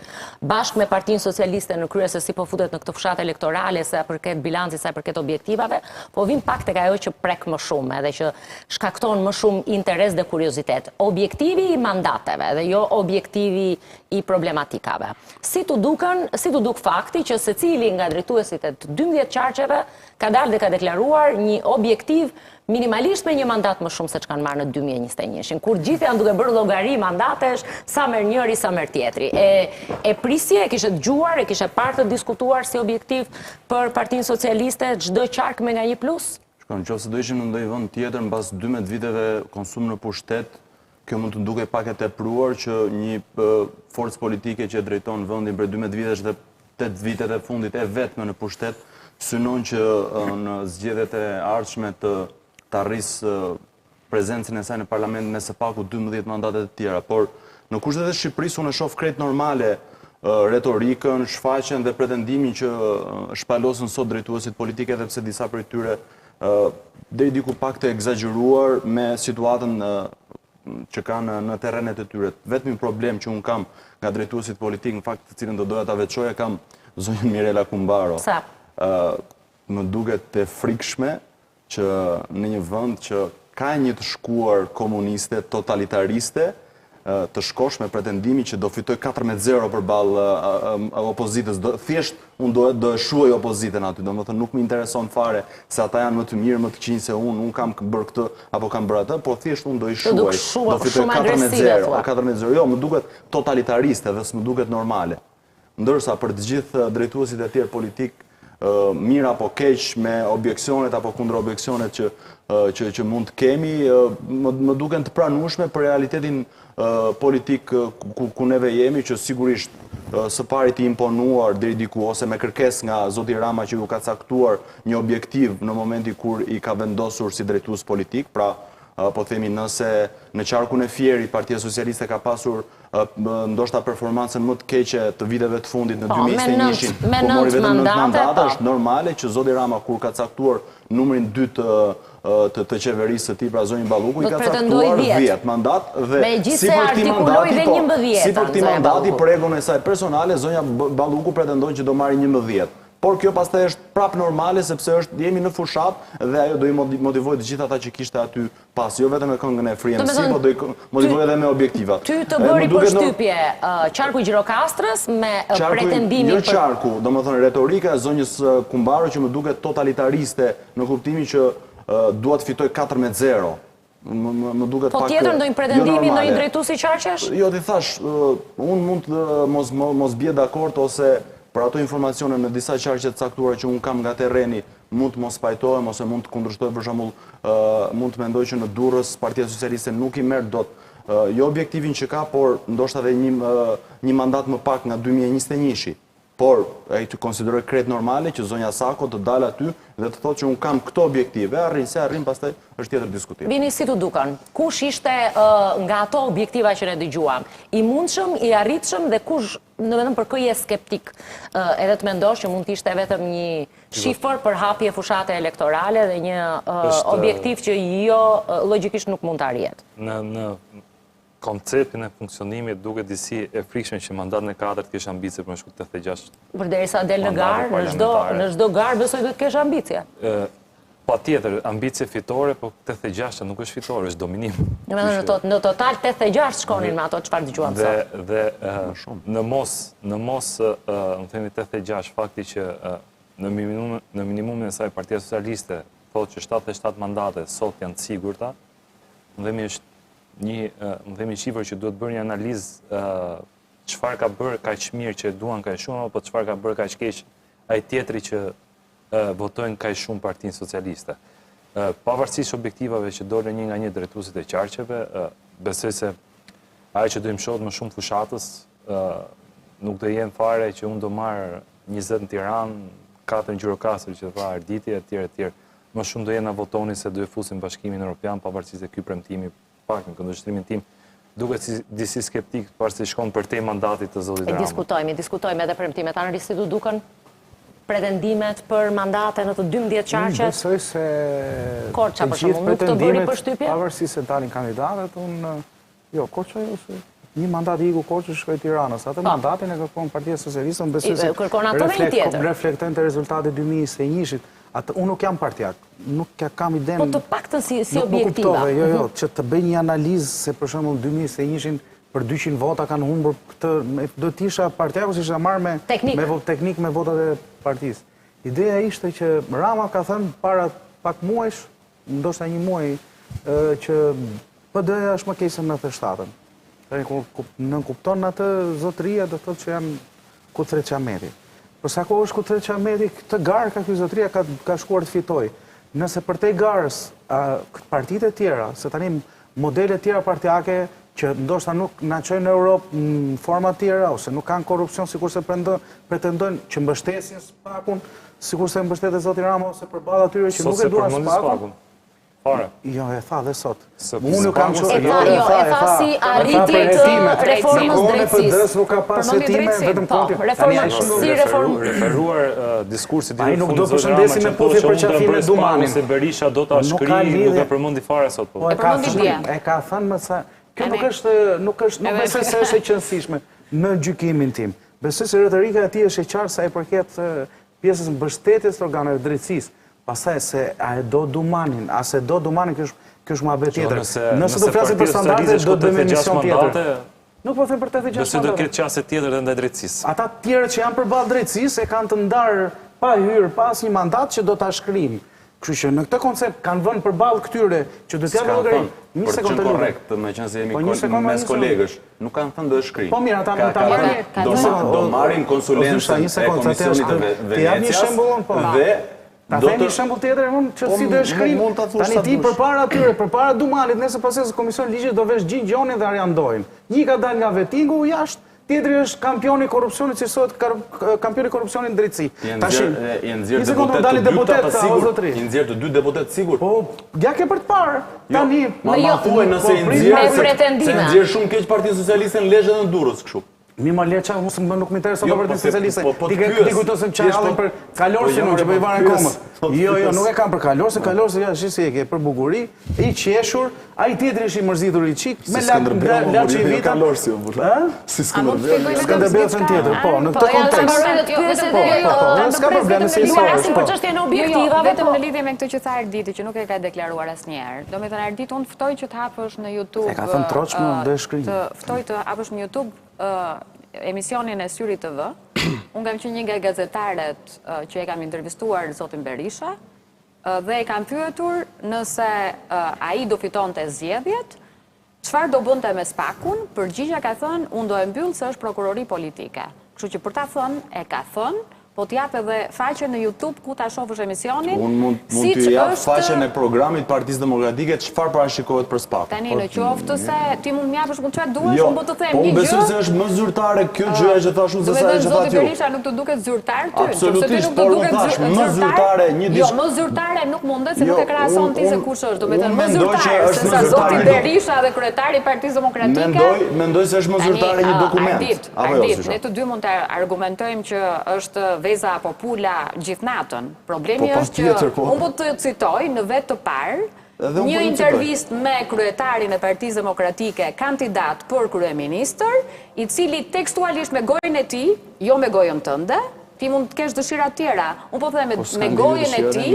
bashkë me Partinë Socialiste në krye se si po futet në këtë fushatë elektorale sa i përket bilancit, sa i përket objektivave, po vim pak tek ajo që prek më shumë edhe që shkakton më shumë interes dhe kuriozitet. Objektivi i mandateve dhe jo objektivi i problematikave. Si t'u dukën, si t'u duk fakti që secili nga drejtuesit e të 12 qarqeve ka dalë dhe ka deklaruar një objektiv minimalisht me një mandat më shumë se ç'kanë marrë në 2021-shin, kur gjithë janë duke bërë llogari mandatesh, sa merr njëri, sa merr tjetri. E e prisje, e kishe dëgjuar, e kishe parë të diskutuar si objektiv për Partinë Socialiste çdo qark me nga një plus? Shiko, në qoftë se do ishim në ndonjë vend tjetër, mbas 12 viteve konsum në pushtet, kjo mund të dukej pak e tepruar që një forcë politike që e drejton vendin prej 12 vitesh dhe 8 vitet e fundit e vetme në pushtet, synon që në zgjedhjet e ardhshme të ta rrisë prezencën e saj në parlament me së paku 12 mandate të tjera. Por në kushtet e Shqipërisë unë e shoh krejt normale retorikën, shfaqjen dhe pretendimin që shpalosën sot drejtuesit politikë edhe pse disa prej tyre deri diku pak të ekzagjeruar me situatën që kanë në terrenet e tyre. Vetmi problem që unë kam nga drejtuesit politikë, në fakt të cilën do doja ta veçoja, kam zonjën Mirela Kumbaro. Sa? Më duket e frikshme që në një vend që ka një të shkuar komuniste, totalitariste, të shkosh me pretendimin që do fitoj 4 me 0 përballë opozitës, do, thjesht unë do, do e shuaj opozitën aty, domethënë nuk më intereson fare se ata janë më të mirë, më të këqinj se unë, unë kam bërë këtë apo kam bërë atë, por thjesht unë do i shuaj, do fitoj 4 me 0, 4 me 0, jo, më duket totalitariste dhe s'më duket normale. Ndërsa për të gjithë drejtuesit e tjerë politikë, mirë apo keq me objeksionet apo kundërobjeksionet që që që mund të kemi, më, më duken të pranueshme për realitetin politik ku, ku neve jemi, që sigurisht së pari të imponuar deri diku ose me kërkesë nga zoti Rama që ju ka caktuar një objektiv në momentin kur i ka vendosur si drejtues politik, pra po themi nëse në qarkun e Fierit Partia Socialiste ka pasur ndoshta performancën më të keqe të viteve të fundit në 2021-shin, po, ku mori vetëm 9 mandate, po. është normale që zoti Rama kur ka caktuar numrin 2 të të, të qeverisë së tij, pra zonjën Balluku, i ka caktuar 10 mandat dhe sipër këtij mandati, po, sipër këtij mandati për egon e saj personale, zonja Balluku pretendon që do marrë 11. Por kjo pastaj është prapë normale sepse është jemi në fushatë dhe ajo do i motivojë të gjithë ata që kishte aty pas, jo vetëm me këngën e Free MC, po do i motivojë edhe me objektivat. Ty të bëri përshtypje qarku i Gjirokastrës me pretendimin jo për Jo qarku, domethënë retorika e zonjës Kumbaro që më duket totalitariste në kuptimin që dua të fitoj 4 me 0. Më duket po pak tjetër ndonjë jo pretendimi normale. ndonjë drejtuesi qarqesh? Jo, t'i thashë, unë mund të mos mos bie dakord ose për ato informacione në disa qarqe të caktuara që unë kam nga terreni, mund të mos pajtohem ose mund të kundërshtoj për shembull, mund të mendoj që në Durrës Partia Socialiste nuk i merr dot jo objektivin që ka, por ndoshta edhe një një mandat më pak nga 2021-shi. Por, e konsideroj krejt normale që zonja Sako të dalë aty dhe të thotë që unë kam këto objektive, arrin se arrin, pastaj është tjetër diskutim. Vini, si t'u dukën? Kush ishte nga ato objektiva që ne dëgjuam? I mundshëm, i arritshëm dhe kush, domethënë për kë je skeptik, edhe të mendosh që mund të ishte vetëm një shifër për hapje fushate elektorale dhe një objektiv që jo logjikisht nuk mund të arrihet? Në në konceptin e funksionimit duket disi e frikshme që mandatin e katërt të kesh ambicie për me shku 86 Përderisa del në garë, në çdo në çdo garë besoj duhet të kesh ambicie. Ë. Patjetër, ambicie fitore, po 86 nuk është fitore, është dominim. Domethënë në total 86 shkonin me ato çfarë dëgjuam sot. Dhe në mos, në mos, më themi 86, fakti që në minimum, në minimumin e saj Partia Socialiste thotë që 77 mandate sot janë të sigurta, më themi është një, më themi shifër që duhet bërë një analizë çfarë ka bërë kaq mirë që e duan kaq shumë apo çfarë ka bërë kaq keq ai tjetri që votojnë kaq shumë Partinë Socialiste. Pavarësisht objektivave që dolën një nga një drejtuesit e qarqeve, besoj se ajo që do i mëshohet më shumë fushatës, nuk do jenë fare që unë do marr 20 në Tiranë, 4 në Gjirokastër që tha Arditi e tjerë e tjerë. Më shumë do jenë na votoni se do e fusim Bashkimin Europian, pavarësisht se ky premtimi pak në këndvështrimin tim, duket si disi skeptik pasi shkon përtej mandatit të zotit Rama. E diskutojmë, i diskutojmë edhe premtimet. Anri, si t'u dukën pretendimet për mandate në të 12 qarqet? Besoj se Korça për shembull, nuk të bëri përshtypje? Pavarësisht se dalin kandidatët, unë jo, Korça jo se një mandat i iku Korçës shkoi Tiranës. Atë po. mandatin e kërkon Partia Socialiste, unë besoj se kërkon atë dhe një tjetër. Reflektojnë te rezultati 2021-shit. Atë unë nuk jam partiak, nuk ja kam idenë. Po të paktën si si objektiva. Nuk më kuptove, jo, jo, që të bëj një analizë se për shembull 2021-shin për 200 vota kanë humbur këtë, do të isha partiak ose isha marrë me teknik. me teknik me votat e partisë. Ideja ishte që Rama ka thënë para pak muajsh, ndoshta një muaj, që PD-ja është më keq se 97-ën. Tani kur nënkupton atë zotëria do të thotë që janë Kutret Qameti. Për sa kohë është Kutret Qameti, këtë garë ka ky zotëria ka, ka shkuar të fitojë. Nëse përtej garës, partitë e tjera, se tani modele tjera partiake që ndoshta nuk na çojnë në Europë në forma tjera, ose nuk kanë korrupsion sikurse pretendojnë që mbështesin SPAK-un, sikurse mbështet zoti Rama, ose përballë atyre që nuk e duan SPAK-un. Fare. Jo, e tha dhe sot. Unë nuk kam qenë. E tha, jo, e tha si arritje të reformës drejtësisë. PD-s nuk ka pas hetime, vetëm po, Konti. Reforma si reformë. Referuar diskursit Ai nuk do përshëndesi me puthje për qafim me Dumanin. Se Berisha do ta shkrijë, nuk e përmendi fare sot. Po, e ka thënë, e ka thënë më sa Kjo nuk është nuk është nuk besoj se është e qenësishme në gjykimin tim. Besoj se retorika e tij është e qartë sa i përket pjesës mbështetjes të organeve të drejtësisë. Pastaj se a e do Dumanin, a s'e do Dumanin, kjo është kjo është muhabet tjetër. Nëse, nëse do flasim për standarde, do të bëjmë emision tjetër. Nuk po them për 86 mandate. Nëse do ketë qasje tjetër dhe ndaj drejtësisë. Ata të tjerët që janë përballë drejtësisë e kanë të ndarë pa hyrë, pa asnjë mandat që do ta shkrijmë. Kështu që në këtë koncept kanë vënë përballë këtyre që do të japin llogari. Një sekondë të korrekt, meqenëse jemi po, mes kolegësh, nuk kanë thënë do e shkrijmë. Po mirë, ata mund ta marrin. Do marrin konsulencën e Komisionit të Venecias po. dhe Ta them një shembull tjetër unë që po, si do e shkrijmë. Tani ti përpara atyre, përpara Dumanit, nesër pasnesër Komision Ligjit do vesh Gjin Gjonin dhe Arjan Ndojin. Një ka dalë nga vetingu jashtë, Tjetri është kampioni i korrupsionit, cilësohet kampioni i korrupsionit në drejtësi. Tash i nxjerr deputetë të dytë të sigurt. I nxjerr të dy deputetë sigurt. Po, ja ke për të parë. Jo, Tani, ma ma jo, thuaj nëse i nxjerr se nxjerr shumë keq Partinë Socialiste në Lezhë dhe në Durrës kështu. Mi më leça, unë më nuk më intereson jo, për Partinë po Socialiste. Po, po, ti ke ti kujto se më çaj hallin për Kalorësin unë që po i varen komët. Jo, jo, nuk e kam për Kalorësin, Kalorësin ja shih si e ke për bukuri, i qeshur, Ai tjetri është i mërzitur i çik, me la la që i vita. Kalorësi, o burrë. Si Skënderbeu. Skënderbeu është tjetër, po, në këtë kontekst. Po, po, po, po, s'ka problem se i soi. Për çështjen e objektivave, vetëm në lidhje me këtë që tha Arditi, që nuk e ka deklaruar asnjëherë. Domethënë Ardit, unë ftoj që të hapësh në YouTube. E ka thënë troç më dhe shkrim. Të ftoj të hapësh në YouTube emisionin e Syri TV. Unë kam qenë një nga gazetaret që e kam intervistuar zotin Berisha. Dhe e kam pyetur nëse ai do fitonte zgjedhjet, çfarë do bënte me SPAK-un, përgjigja ka thënë unë do e mbyll se është prokurori politike. Kështu që për ta thënë, e ka thënë, po të jap edhe faqen në YouTube ku ta shofësh emisionin. Unë mund mund t'ju jap faqen e programit të Partisë Demokratike çfarë parashikohet për SPAK-un. Tani në qoftë se ti mund të më japësh mund çfarë duash, jo, unë po të them po një gjë. Po unë besoj se është më zyrtare kjo gjëja që thashë unë se sa ajo që thatë ju. Zoti Berisha nuk të duket zyrtar ty? Absolutisht, por unë thashë më zyrtare një diçka. Jo, më zyrtare nuk mundet se nuk e jo, krahason ti se kush është. Domethënë më zyrtare se sa zoti Berisha dhe kryetari i Partisë Demokratike. Mendoj, mendoj se është më zyrtare një dokument. Apo jo, Ardit, ne të dy mund të argumentojmë që është veza apo pula gjithë natën. Problemi po, është që po. unë po të citoj në vetë të parë Një po intervistë me kryetarin e Partisë Demokratike, kandidat për kryeministër, i cili tekstualisht me gojën e tij, jo me gojën tënde. Ti mund të kesh dëshira të tjera. Unë po them me, Po, me gojën e tij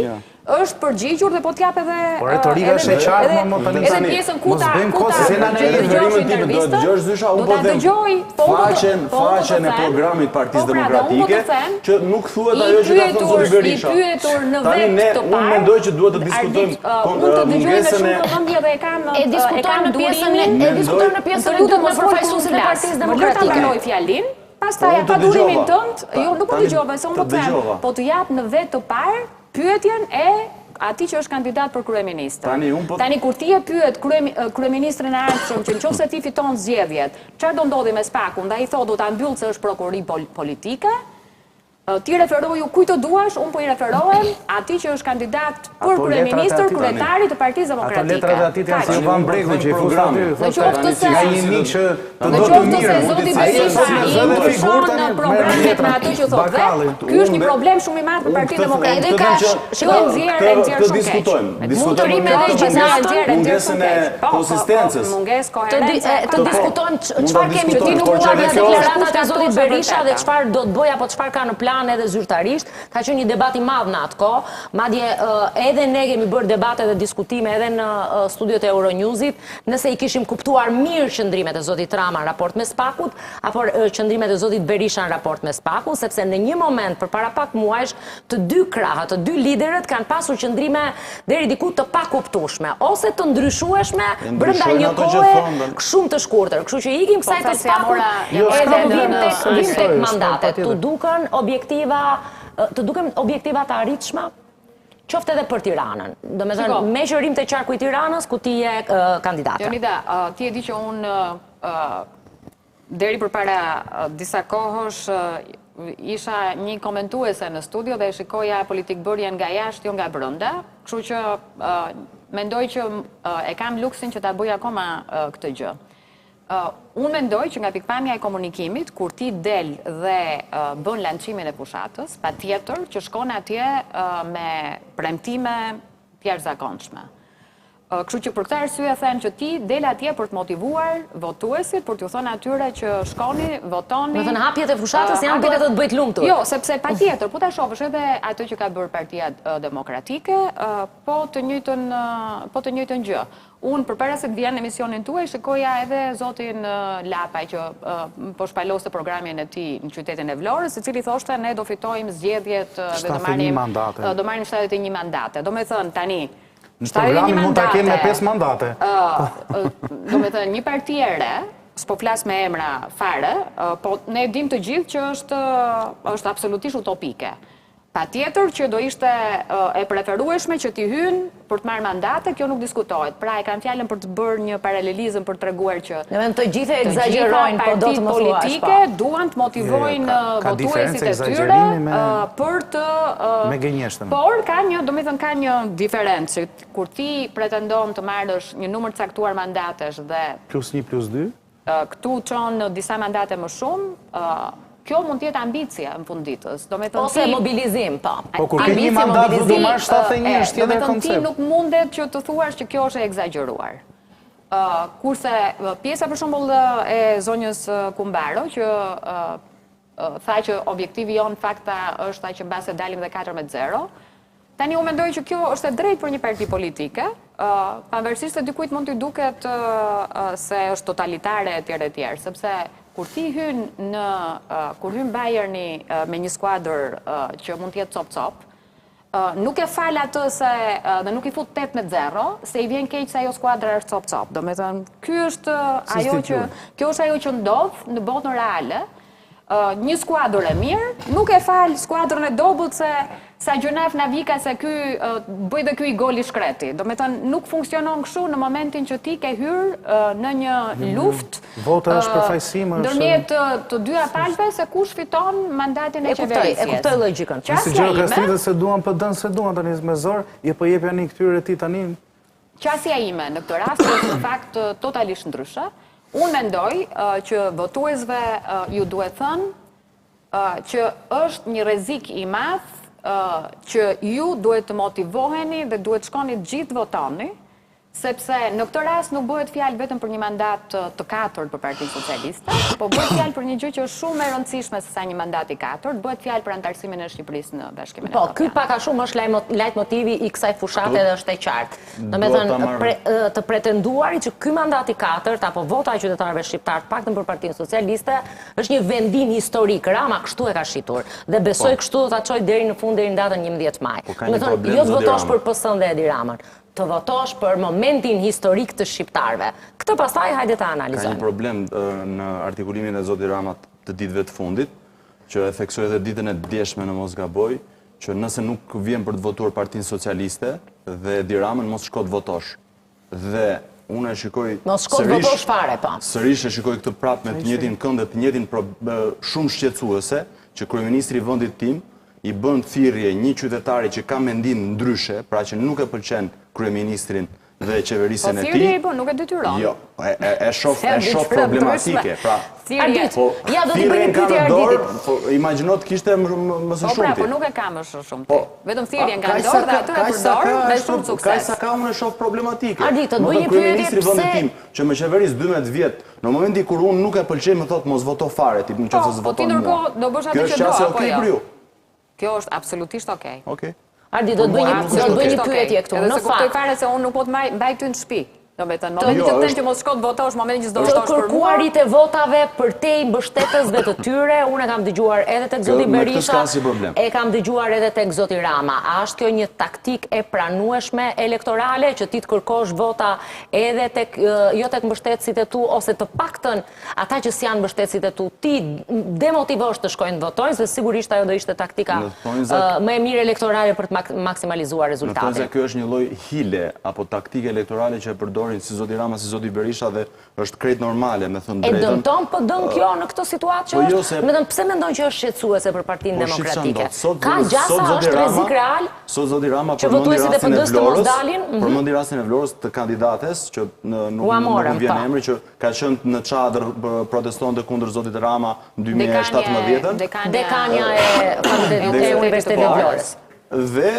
është përgjigjur dhe po t'jap edhe Po retorika është e qartë, më më tani edhe pjesën ku ta ku ta se na ne dëgjosh intervistën. Do dëgjosh zysha, unë po them. Po faqen, po faqen e programit Partisë po, pra, Demokratike që nuk thuhet ajo që ka thënë zoti Berisha. I pyetur në vet të parë. Unë mendoj që duhet të diskutojmë mungesën e shumë vëmendje dhe e kam e diskutojmë në pjesën e e diskutojmë në pjesën e dytë me përfaqësuesit e Partisë Demokratike. Më lër ta mbaroj fjalinë. Pastaj pa durimin tënd, jo nuk po dëgjova, se unë po të them, po të jap në vetë të parë pyetjen e atij që është kandidat për kryeministër. Tani unë po Tani kur ti e pyet kryeministrin e ardhshëm që nëse ti fiton zgjedhjet, çfarë do ndodhi me SPAK-un dhe ai thotë do ta mbyll se është prokurori politike, Ti referoju kujt të duash, unë po i referohem atij që është kandidat për kryeministër, kryetarit të Partisë Demokratike. Ato letrat e atij janë si Jovan Bregu që i fut aty, Në qoftë se nga një mik që të do të mirë. Në qoftë se zoti Berisha i ndryshon në programet me atë që thotë vetë, ky është një problem shumë i madh për Partinë Demokratike. Edhe ka shiko nxjerr e nxjerr shumë keq. Mund të rrimë edhe gjithë natën mungesën e po, po, po, konsistencës. Mungesë koherence. Të diskutojmë çfarë kemi kuptuar nga deklaratat e zotit Berisha dhe çfarë do të bëjë apo çfarë ka në plan edhe zyrtarisht. Ka qenë një debat i madh në atë kohë. Madje edhe ne kemi bërë debate dhe diskutime edhe në studiot e Euronewsit, nëse i kishim kuptuar mirë qëndrimet e zotit Rama në raport me SPAK-ut apo qëndrimet e zotit Berisha në raport me SPAK-un, sepse në një moment përpara pak muajsh të dy krahët, të dy liderët kanë pasur qëndrime deri diku të pakuptueshme ose të ndryshueshme brenda një kohe shumë të shkurtër. Kështu që ikim kësaj po, të SPAK-ut jo, edhe vim tek vim tek mandatet. Të duken objektiva, të duken objektiva të arritshme? Qoftë edhe për Tiranën. Domethënë, meqë rrimë te qarku i Tiranës, ku ti je kandidate. Jonida, ti e di që unë Deri përpara disa kohësh isha një komentuese në studio dhe e shikoja politikbërjen nga jashtë, jo nga brenda, kështu që mendoj që e kam luksin që ta bëj akoma këtë gjë. Unë mendoj që nga pikëpamja e komunikimit, kur ti del dhe bën lançimin e fushatës, patjetër që shkon atje me premtime të jashtëzakonshme. Kështu që për këtë arsye them që ti del atje për të motivuar votuesit, për t'ju thënë atyre që shkoni, votoni. Domethënë hapjet e fushatës janë duhet të të bëjë të lumtur. Jo, sepse patjetër, po ta shohësh edhe atë që ka bërë Partia Demokratike, po të njëjtën po të njëjtën gjë. Unë përpara se të vija në emisionin tuaj, shikoja edhe zotin Lapaj që po shpaloste programin e tij në qytetin e Vlorës, i cili thoshte ne do fitojmë zgjedhjet dhe do marrim do marrim 71 mandate. Domethënë tani Në programin mund ta kenë me 5 mandate. Domethënë, një parti e re, s'po flas me emra fare, po ne e dimë të gjithë që është, është absolutisht utopike. Patjetër që do ishte e preferueshme që ti hyn për të marrë mandate, kjo nuk diskutohet. Pra e kam fjalën për të bërë një paralelizëm për të treguar që Domethënë të gjithë e ekzagjerojnë, po do të më thuash. Politike po. duan të motivojnë votuesit e tyre për të me gënjeshtën. Por ka një, domethënë ka një diferencë që kur ti pretendon të marrësh një numër të caktuar mandatesh dhe plus 1 plus 2 këtu çon në disa mandate më shumë, kjo mund të jetë ambicia në fund ditës. Domethënë ose mobilizim, po. Po kur ke një mandat do marrësh 71 është tjetër koncept. Domethënë ti nuk mundet që të thuash që kjo është e ekzagjeruar. Kurse pjesa për shembull e zonjës Kumbaro që tha që objektivi jonë në fakt është tha që mbase dalim dhe 4 me 0. Tani unë mendoj që kjo është e drejtë për një parti politike, pavarësisht se dikujt mund t'i duket se është totalitare etj etj, sepse kur ti hyn në kur hyn Bayerni me një skuadër që mund të jetë cop cop, Nuk e fal atë se dhe nuk i fut 8 me 0, se i vjen keq se ajo skuadra është cop cop. Domethënë, ky është ajo që kjo është ajo që ndodh në botën reale. Një skuadër e mirë nuk e fal skuadrën e dobët se sa gjynaf na vika se ky bëj dhe ky i gol i shkreti. Domethënë, nuk funksionon kështu në momentin që ti ke hyrë në një luftë Vota është përfaqësim është ndërmjet të dyja palëve se kush fiton mandatin e qeverisjes. E kuptoj logjikën. Nëse gjirokastritët s'e duan PD-në s'e duan tani me zor, je po jep janë këtyre ti tani. Qasja ime në këtë rast është në fakt totalisht ndryshe. Unë mendoj që votuesve ju duhet thënë që është një rrezik i madh që ju duhet të motivoheni dhe duhet shkoni të gjithë votoni. Sepse në këtë rast nuk bëhet fjalë vetëm për një mandat të katërt për Partinë Socialiste, po bëhet fjalë për një gjë që është shumë më e rëndësishme sesa një mandat i katërt, bëhet fjalë për anëtarësimin e Shqipërisë në Bashkimin Po, Evropian. ky pak a shumë është lajtmotivi i kësaj fushate dhe është e qartë. Domethënë, të pretenduarit që ky mandat i katërt apo vota e qytetarëve shqiptarë, të paktën për Partinë Socialiste, është një vendim historik. Rama kështu e ka shitur dhe besoj po. kështu do ta çojë deri në fund deri në datën 11 maj. Po Domethënë, jo të votosh për PS-n dhe Edi Ramën, të votosh për momentin historik të shqiptarëve. Këtë pastaj hajde ta analizojmë. Ka një problem në artikulimin e zotit Rama të ditëve të fundit, që e theksoi edhe ditën e djeshme në mos gaboj, që nëse nuk vjen për të votuar Partinë Socialiste dhe Edi Ramën mos shko të votosh. Dhe unë e shikoj Mos shko të votosh fare, po. Sërish e shikoj këtë prapë me të njëjtin kënd dhe të njëjtin shumë shqetësuese që kryeministri i vendit tim i bën thirrje një qytetari që ka mendim ndryshe, pra që nuk e pëlqen kryeministrin dhe qeverisjen po, e tij. Po thirrje i bën, nuk e detyron. Jo, e, e, e shoh e shoh problematike, pra. Ardit, po, ja do t'i bëj një pyetje Arditit. Po imagjino të kishte më, më, më së po, pra, shumti. Po pra, po nuk e ka më së shumti. Po, Vetëm thirrjen ka në dorë dhe atë e përdor me shumë sukses. Kaq sa ka unë e shoh problematike. Ardit, të bëj një pyetje pse vendit tim që më qeveris 12 vjet, në momentin kur unë nuk e pëlqej më thotë mos voto fare ti në qoftë se Po, po ti s'voton mua. ndërkohë do bësh atë që do apo jo? Kjo është absolutisht okay. Okej. Ardi, do të bëj një do të bëj një pyetje këtu. Edhe Në s'e kuptoj fakt, fare se unë nuk po të mbaj mbaj ty në shtëpi. Domethënë, momentin Jo, që të them është që mos shko të votosh, momentin që s'do të votosh për mua. kërkuarit e votave përtej mbështetësve të tyre, unë e kam dëgjuar edhe tek zoti me këtë Berisha, s'ka asnjë problem. e kam dëgjuar edhe tek zoti Rama. A është kjo një taktikë e pranueshme elektorale që ti të kërkosh vota edhe tek jo tek mbështetësit e tu ose të paktën Ata që s'janë mbështetësit e tu, t'i demotivosh të shkojnë të votojnë, se sigurisht ajo do ishte taktika më e mirë elektorale për të maksimalizuar rezultatin. Në thonjëza kjo është një lloj hile apo taktike elektorale që e përdorin si zoti Rama si zoti Berisha dhe është krejt normale, me thënë E drejtën. dëmton PD-n kjo në këtë situatë që Po jo është? se Domethënë pse mendon që është shqetësuese për Partinë Po shih çfarë Demokratike? ndodh. Sot Ka gjasa sot zoti është Rama, rrezik real sot zoti Rama që përmendi votuesit e rastin e PD-së të mos Vlorës, dalin? Mhm. përmendi rastin e Vlorës të kandidates që nuk Ua nuk morëm, më vjen po. emri që Ka qenë në çadër protestonte kundër zotit Rama në 2017-ën. Dekanja e Fakultetit e Universitetit të Vlorës. Dhe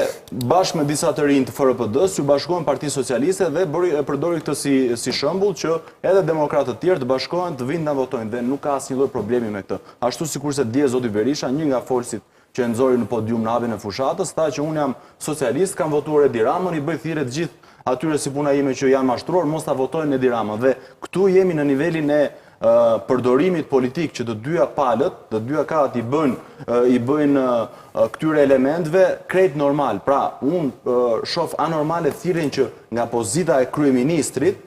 bashkë me disa të rinj të FRPD-së iu bashkuan Partisë Socialiste dhe bëri e përdori këtë si si shembull që edhe demokratët të tjerë të bashkohen të vijnë të na votojnë dhe nuk ka asnjë lloj problemi me këtë. Ashtu sikurse dje zoti Berisha, një nga folësit që e nxori në podium në hapjen e fushatës, tha që unë jam socialist, kam votuar Edi Ramën, i bëj thirrje të gjithë atyre si puna ime që janë mashtruar, mos ta votojnë Edi Ramën. Dhe këtu jemi në nivelin e përdorimit politik që të dyja palët, të dyja kahat i bëjnë i bëjnë këtyre elementëve krejt normal. Pra, unë shoh anormale thirrjen që nga pozita e kryeministrit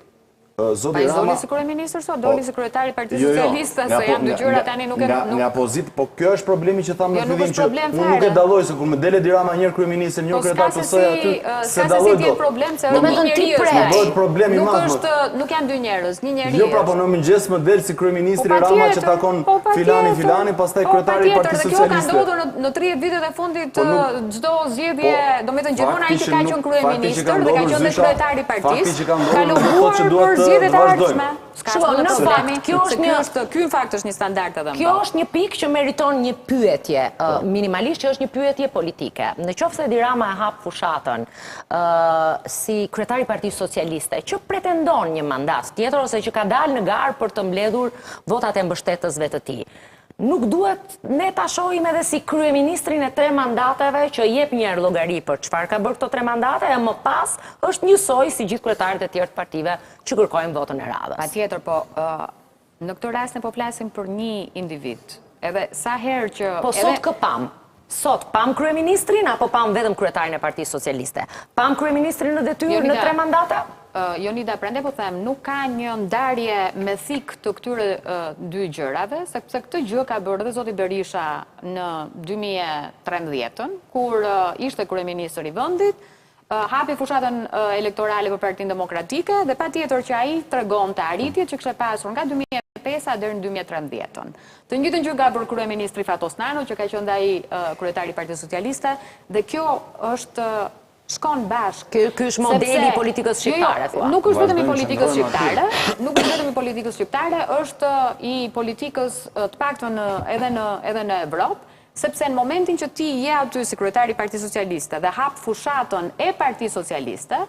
Zoti Pa i Rama doli si kryeministër sot, doli po, si kryetar i Partisë jo, jo, Socialiste, nga se po, janë dy nga gjëra nga tani nuk e nga nuk nga pozit, po kjo është problemi që thamë Jo, në nuk fillim është që problem unë nuk e fare. dalloj se kur më del Edi Rama një herë kryeministër, një Po herë s'ka kryetar se PS si, aty, ë, se s'ka se si dalloj të jetë dot. problem se Më është një Domethënë ti njeri është pret. Më ai. bëhet problem i Nuk madh më. është, nuk janë dy njerëz, një njeri Jo, pra është. po në mëngjes më del si Po kryeministri Rama që patjetër, takon po filani patjetër, filani, pastaj po kryetari i patjetër, Partisë dhe kjo ka Socialiste. ndodhur në në 30 vitet e fundit Po nuk ë, çdo zgjedhje, Po domethënë gjithmonë fakti ai që që ka nuk qenë fakti që ka kryeministër dhe ka ndodhur qenë dhe zysha, kryetar i fakti partisë, që ka ka ndodhur nuk do të thotë që lobuar duhet për të zgjedhjet të e vazhdojmë. ardhshme. S'ka Shiko, asnjë në problemi, fakt, kjo se është ky një është ky në fakt është një standard edhe në Kjo botë. është një pikë që meriton një pyetje, ë, minimalisht që është një pyetje politike. Në qoftë se Edi Rama e hap fushatën ë si kryetar i Partisë Socialiste, që pretendon një mandat tjetër ose që ka dalë në garë për të mbledhur votat e mbështetësve të tij. Nuk duhet ne ta shohim edhe si kryeministrin e tre mandateve që jep një herë llogari për çfarë ka bërë këto tre mandate e më pas është njësoj si gjithë kryetarët e tjerë të partive që kërkojnë votën e radhës. Patjetër, po në këtë rast ne po flasim për një individ. Edhe sa herë që Po sot kë pam? Sot pam kryeministrin apo pam vetëm kryetarin e Partisë Socialiste? Pam kryeministrin në detyrë në tre mandate? Jonida, prandaj po them, nuk ka një ndarje me thikë të këtyre dy gjërave, sepse këtë gjë ka bërë dhe zoti Berisha në 2013-ën, kur ishte kryeministër i vendit, hapi fushatën elektorale për Partinë Demokratike dhe patjetër që ai tregonte arritjet që kishte pasur nga 2005-a deri në 2013-ën. Të njëjtën gjë ka bërë kryeministri Fatos Nano, që ka qenë dhe ai kryetari i Partisë Socialiste, dhe kjo është shkon bashkë. Ky ky është modeli i politikës jo, jo, shqiptare, thua. Nuk është vetëm i politikës Vazhdojmë, shqiptare, nuk është vetëm i politikës shqiptare, është i politikës të paktën edhe në edhe në Evropë, sepse në momentin që ti je aty si kryetari i Partisë Socialiste dhe hap fushatën e Partisë Socialiste,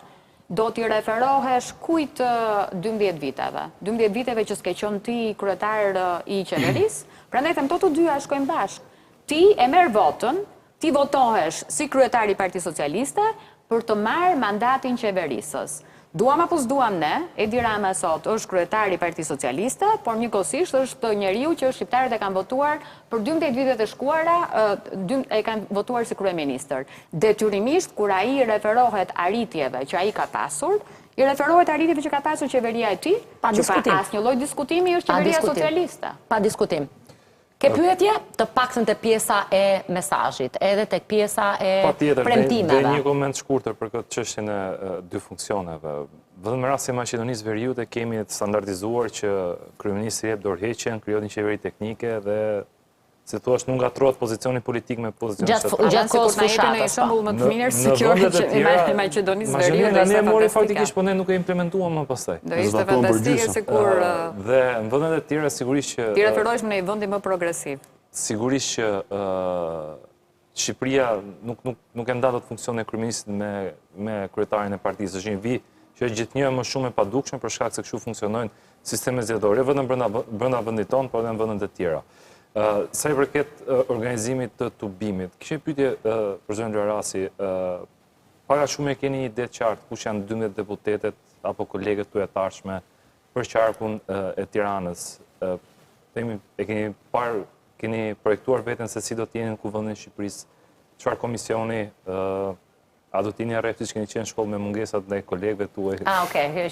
Do t'i referohesh kujt 12 viteve? 12 viteve që s'ke qenë ti kryetar i qeverisë? Prandaj them këto të dyja shkojnë bashkë. Ti e merr votën, ti votohesh si kryetar i Partisë Socialiste për të marrë mandatin qeverisës. Duam apo s'duam ne, Edi Rama sot është kryetar i Partisë Socialiste, por njëkohësisht është njeriu që shqiptarët e kanë votuar për 12 vitet e shkuara, e kanë votuar si kryeministër. Detyrimisht kur ai i referohet arritjeve që ai ka pasur, i referohet arritjeve që ka pasur qeveria e tij, që pa asnjë lloj diskutimi është qeveria socialiste. Pa diskutim. Ke pyetje, të paktën te pjesa e mesazhit, edhe tek pjesa e Patjetër, premtimeve. Dhe një koment shkurtër për këtë çështjen e dy funksioneve. Vetëm në rastin e Maqedonisë Veriut e kemi të standardizuar që kryeministri jep dorëheqjen, krijohet një qeveri teknike dhe si thua nuk ngatërrohet pozicioni politik me pozicionin shtetëror. Gjatë kohës fushatës. Një shembull më të mirë se kjo e Maqedonisë Veriut. Maqedonia ne mori faktikisht, po ne nuk e implementuam më pastaj. Do ishte fantastike sikur Dhe në vendet e tjera sigurisht që T'i referohesh në një vend më progresiv. Sigurisht që Shqipëria nuk nuk nuk e ndan dot funksionin e kryeministrit me me kryetarin e partisë. Është një vijë që është gjithnjë më shumë e padukshme për shkak se kështu funksionojnë sistemet zgjedhore, jo vetëm brenda brenda vendit tonë, por edhe në vendet e tjera. Ë sa i përket organizimit të tubimit, kisha një pyetje për zonjën Luarasi, ë pak a shumë e keni një ide të qartë kush janë 12 deputetet apo kolegët tuaj të ardhshme për qarkun e Tiranës. Themi, e keni parë, keni projektuar veten se si do të jeni në Kuvendin e Shqipërisë, çfarë komisioni, a do të jeni rreth siç keni qenë në shkollë me mungesat ndaj kolegëve tuaj? Ah, okay.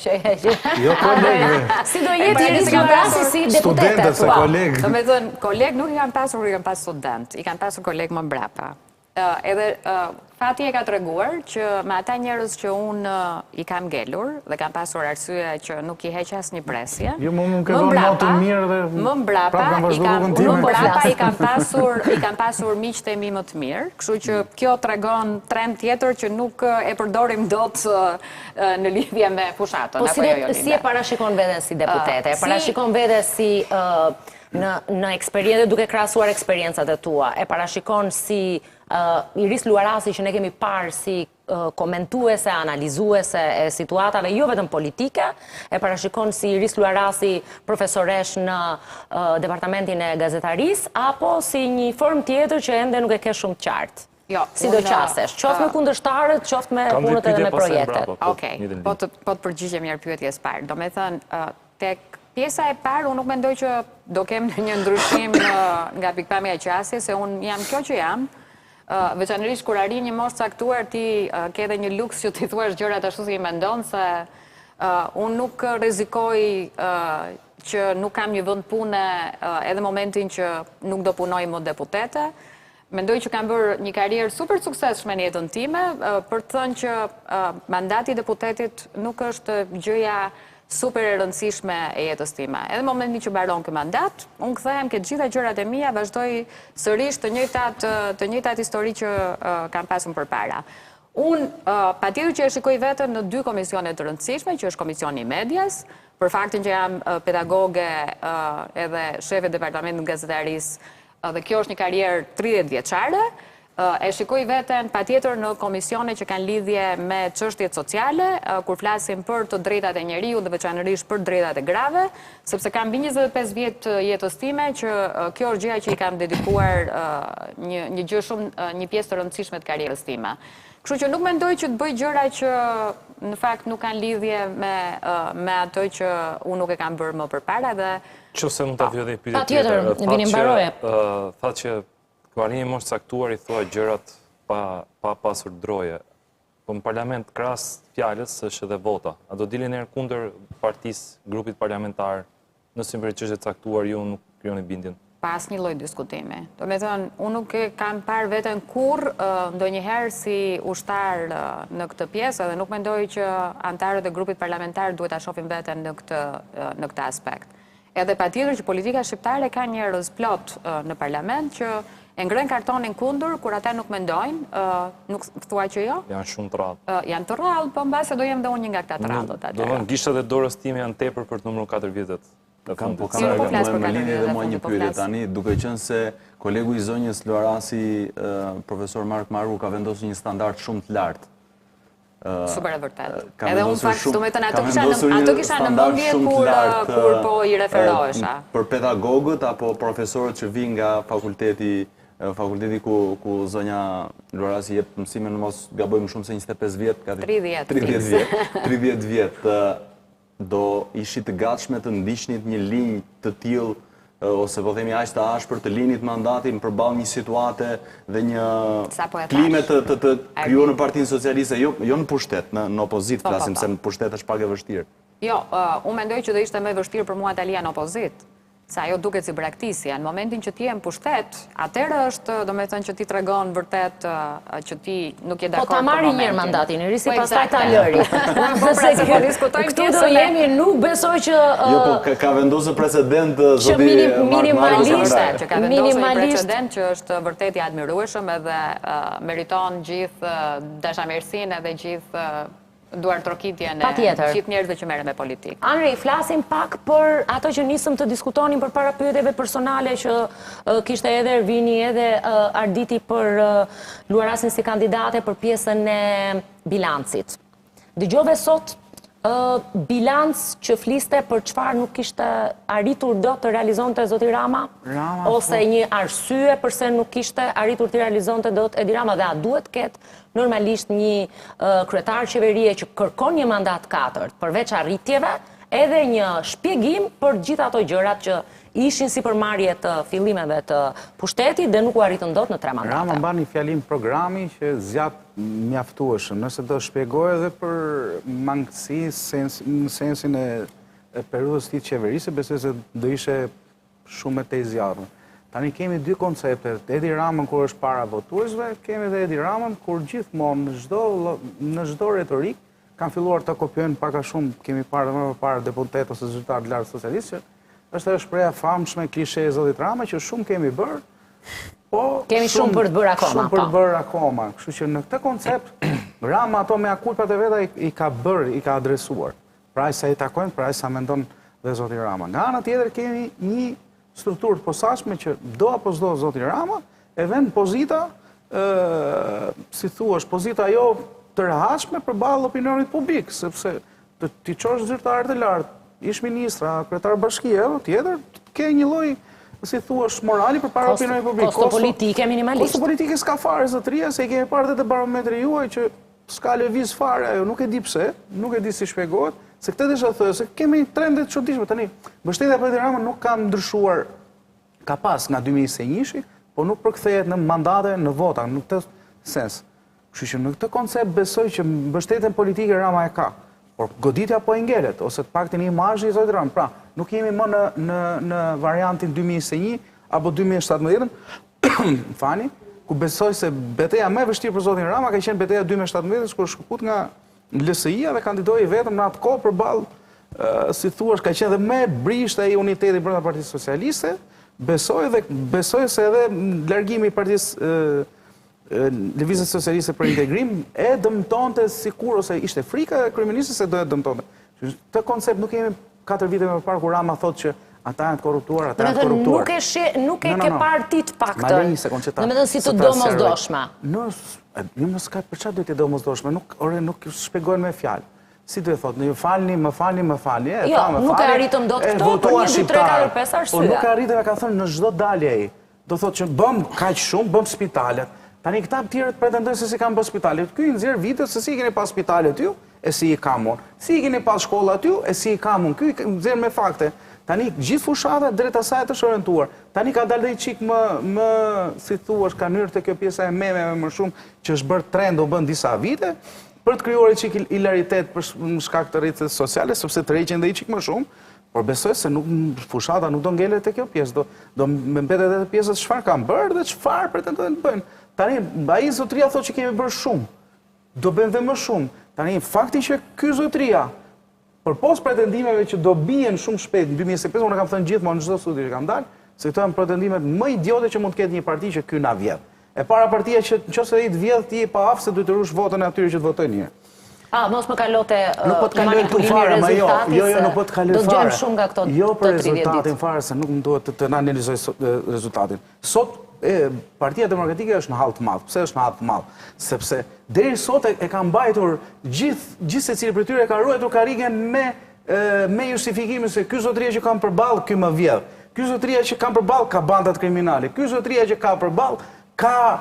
Jo kolegëve. Si do jetë Iris Luarasi si deputete? Studentët se kolegë. Domethënë, kolegë nuk i kam pasur, i kam pasur student, i kam pasur kolegë më mbrapa. Edhe fati e ka treguar që me ata njerëz që unë i kam ngelur dhe kam pasur arsye që nuk i heq asnjë presje. Jo, më më ke dhënë notë mirë dhe më mbrapa i kam më mbrapa i kam pasur i kam pasur miqtë e mi më të mirë, kështu që kjo tregon trend tjetër që nuk e përdorim dot në lidhje me fushatën po apo jo jo. Si e parashikon veten si deputete? E parashikon veten si në në eksperiencë duke krahasuar eksperiencat e tua, e parashikon si uh, Iris Luarasi që ne kemi parë si uh, komentuese, analizuese e situatave jo vetëm politike, e parashikon si Iris Luarasi profesoreshë në uh, departamentin e gazetarisë apo si një formë tjetër që ende nuk e ke shumë të qartë. Jo, si do qasesh, qoftë me kundërshtarët, qoftë me punët edhe me projektet. Po, Okej, po të po të përgjigjem njëherë pyetjes parë. Domethënë, tek Pjesa e parë, unë nuk mendoj që do kem një ndryshim nga pikëpamja e qasjes, se unë jam kjo që jam, veçanërisht kur arrin një moshë të caktuar ti ke edhe një luks që t'i thuash gjërat ashtu si i mendon, se unë nuk rrezikoj që nuk kam një vend pune edhe momentin që nuk do punoj më deputete. Mendoj që kam bërë një karrierë super të suksesshme në jetën time, për të thënë që mandati i deputetit nuk është gjëja super e rëndësishme e jetës time. Edhe në momentin që mbaron ky mandat, unë kthehem ke të gjitha gjërat e mia, vazhdoj sërish të njëjtat të njëjtat histori që kam pasur përpara. Unë patjetër që e shikoj veten në dy komisione të rëndësishme, që është komisioni i medias, për faktin që jam pedagoge edhe shefe e departamentit të gazetarisë Dhe kjo është një karrierë 30 vjeçare. E shikoj veten patjetër në komisione që kanë lidhje me çështjet sociale, kur flasim për të drejtat e njeriut dhe veçanërisht për të drejtat e grave, sepse kam mbi 25 vjet të jetës time që kjo është gjëja që i kam dedikuar një një gjë shumë një pjesë të rëndësishme të karrierës time. Kështu që nuk mendoj që të bëj gjëra që në fakt nuk kanë lidhje me me ato që unë nuk e kam bërë më përpara dhe Qoftë se mund ta vë edhe një pyetje tjetër. Patjetër, vini mbaroje. Thatë që kur arrin një moshë të caktuar i thua gjërat pa pa pasur droje. Po në parlament krahas fjalës është edhe vota. A do dilni ndonjëherë kundër partisë, grupit parlamentar, nëse për çështje të caktuar ju nuk krijoni bindjen? Pa asnjë lloj diskutimi. Domethënë, unë nuk e kam parë veten kurrë ndonjëherë si ushtar në këtë pjesë edhe nuk mendoj që anëtarët e grupit parlamentar duhet ta shohin veten në këtë në këtë aspekt. Edhe patjetër që politika shqiptare ka njerëz plot në parlament që e ngrenë kartonin kundër kur ata nuk mendojnë, nuk thua që jo? Janë shumë të rrallë. Janë të rrallë, po mbase do jem dhe unë një nga këta të rrallët atëherë. Domethënë gishtat e dorës time janë tepër për të numëruar 4 vitet. Kam, po kam, po flas për më lini edhe mua një po pyetje tani, duke qenë se kolegu i zonjës Luarasi, profesor Mark Marku ka vendosur një standard shumë të lartë. Super e vërtetë. Edhe unë fakt, domethënë, ato kisha në, ato kisha në mendje kur, kur po i referohesha. Për pedagogët apo profesorët që vijnë nga fakulteti, fakulteti ku, ku zonja Luarasi jep mësime në mos gaboj më shumë se 25 vjet, 30, 30 vjet, 30 vjet, Do ishit të gatshme të ndiqnit një linjë të tillë ose po themi aq të ashpër të linit mandatin përballë një situate dhe një po klime të të të krijuar në Partinë Socialiste, jo jo në pushtet, në në opozitë po, po, flasim po. se në pushtet është pak e vështirë. Jo, uh, unë mendoj që do ishte më e vështirë për mua ta lija në opozitë. Se ajo duket si braktisje. Në momentin që ti je në pushtet, atëherë është, domethënë që ti tregon vërtet që ti nuk je Po dakord ta për marri një herë momentin. mandatin, Irisi, Po, pastaj ta eksakte. lëri. Po pra se po diskutojmë Këtu do pjesën e jemi, nuk besoj që Jo, po ka, ka vendosur precedent që zoti minim- Mark Marku minimalisht- prandaj. Që ka vendosur një Minimalisht- precedent që është vërtet i admirueshëm edhe meriton gjithë dashamirësinë edhe gjithë duartrokitjen e Patjetër. gjithë njerëzve që merren me politikë. Anri, flasim pak për ato që nisëm të diskutonim përpara pyetjeve personale që kishte edhe Ervini edhe Arditi për Luarasin si kandidate për pjesën e bilancit. Dëgjove sot bilanc që fliste për çfarë nuk kishte arritur dot të realizonte zoti Rama, Rama ose po. një arsye përse nuk kishte arritur të realizonte dot Edi Rama dhe a duhet të ketë normalisht një kryetar qeverie që kërkon një mandat katërt, përveç arritjeve, edhe një shpjegim për gjithë ato gjërat që ishin sipërmarrje të fillimeve të pushtetit dhe nuk u arritën dot në tre mandate. Rama mban një fjalim programi që zgjat mjaftueshëm, nëse do shpjegojë edhe për mangësi në sensin e periudhës së tij të qeverisë, besoj se do ishte shumë më tej zgjatur. Tani kemi dy koncepte, Edi Ramën kur është para votuesve, kemi dhe Edi Ramën kur gjithmonë në çdo në çdo retorikë kanë filluar ta kopjojnë pak a shumë, kemi parë dhe më përpara deputetë ose zyrtarë të lartë socialistë që është ajo shprehja e famshme klishe e zotit Rama që shumë kemi bërë, po kemi shumë për të bërë akoma. Shumë për të po. bërë akoma. Kështu që në këtë koncept Rama ato mea culpat e veta i, i ka bërë, i ka adresuar. Pra aq sa i takojnë, pra aq sa mendon dhe zoti Rama. Nga ana tjetër kemi një strukturë të posaçme që do apo s'do zoti Rama e vën në pozita ë si thua, pozita jo të rehatshme përballë opinionit publik, sepse të t'i çosh zyrtarë të lartë, ish ministra, kryetar bashkie, apo tjetër, ke një lloj si thua, morali përpara opinionit publik. Kosto politike minimalisht. Kosto politike s'ka fare zotëria, se i kemi parë edhe te barometri juaj që S'ka lëviz fare ajo, nuk e di pse, nuk e di si shpjegohet, se këtë desha të thoja, se kemi trende të çuditshme tani. Mbështetja për Edi Ramën nuk ka ndryshuar, ka pas nga 2021-shi, po nuk përkthehet në mandate, në vota, në këtë sens. Kështu që në këtë koncept besoj që mbështetjen politike Rama e ka. Por goditja po i ngelet, ose të paktën imazhi i zotit Rama. Pra, nuk jemi më në në në variantin 2021 apo 2017-ën, më falni, ku besoj se beteja më e vështirë për zotin Rama ka qenë beteja 2017-ës kur u shkëput nga LSI-ja dhe kandidoi vetëm në atë kohë përballë si thua, ka qenë dhe më e brishtë ai uniteti brenda Partisë Socialiste, besoj dhe besoj se edhe largimi i Partisë Lëvizjes Socialiste për Integrim e dëmtonte sikur ose ishte frika e kryeministrit se do e dëmtonte. Këtë koncept nuk jemi 4 vite më parë kur Rama thotë që ata janë të korruptuar, ata janë të korruptuar. Nuk e she, nuk e ke parë ti të paktën. Ma lë një sekondë që ta. Domethënë si të domosdoshme. Në, jo më s'ka për çfarë do të jetë domosdoshme, nuk ore nuk shpjegohen me fjalë. Si do e thotë, në ju falni, më falni, më falni, e jo, tha, më nuk e falni, arritëm dot këto, për 1 2 3 4 5 arsye. Po nuk e arritëm e ka thënë në çdo dalje ai. Do thotë që bëmë kaq shumë, bëmë spitalet. Tani këta të tjerët pretendojnë se s'i kanë bërë spitalet. Ky i nxjerr videot se si i keni pas spitalet ju, e si i kam unë. Si i keni pas shkollat ju, e si i kam unë. Ky i nxjerr me fakte. Tani gjithë fushata drejt asaj është orientuar. Tani ka dalë dhe një çik më më si thua, ka hyrë te kjo pjesa e memeve më shumë që është bërë trend u bën disa vite për të krijuar një çik hilaritet për shkak të rrjeteve sociale, sepse tërheqin dhe një çik më shumë. Por besoj se nuk fushata nuk do ngelet te kjo pjesë, do do mbetet edhe pjesa se çfarë kanë bërë dhe çfarë pretendojnë të bëjnë. Tani ai zotëria thotë që kemi bërë shumë. Do bëjmë dhe më shumë. Tani fakti që ky zotëria përpos pretendimeve që do bien shumë shpejt në 2025, unë e kam thënë gjithmonë në çdo studio që kam dalë, se këto janë pretendimet më idiote që mund të ketë një parti që ky na vjedh. E para partia që nëse ai të vjedh ti je i paaftë se duhet të ruash votën e atyre që të votojnë një. A, mos më kalo te Nuk po të kaloj këtu fare, ma jo, jo, jo, nuk po të kaloj fare. Do të gjejmë shumë nga këto Jo për rezultatin fare, se nuk më duhet të, të analizoj rezultatin. Sot. E, Partia Demokratike është në hall të madh. Pse është në hall të madh? Sepse deri sot e, e ka mbajtur gjithë gjithsecili prej tyre e ka ruajtur karrigen me me justifikimin se ky zotëria që kam përballë, ky më vjedh. Ky zotëria që kam përballë ka bandat kriminale. Ky zotëria që ka përballë ka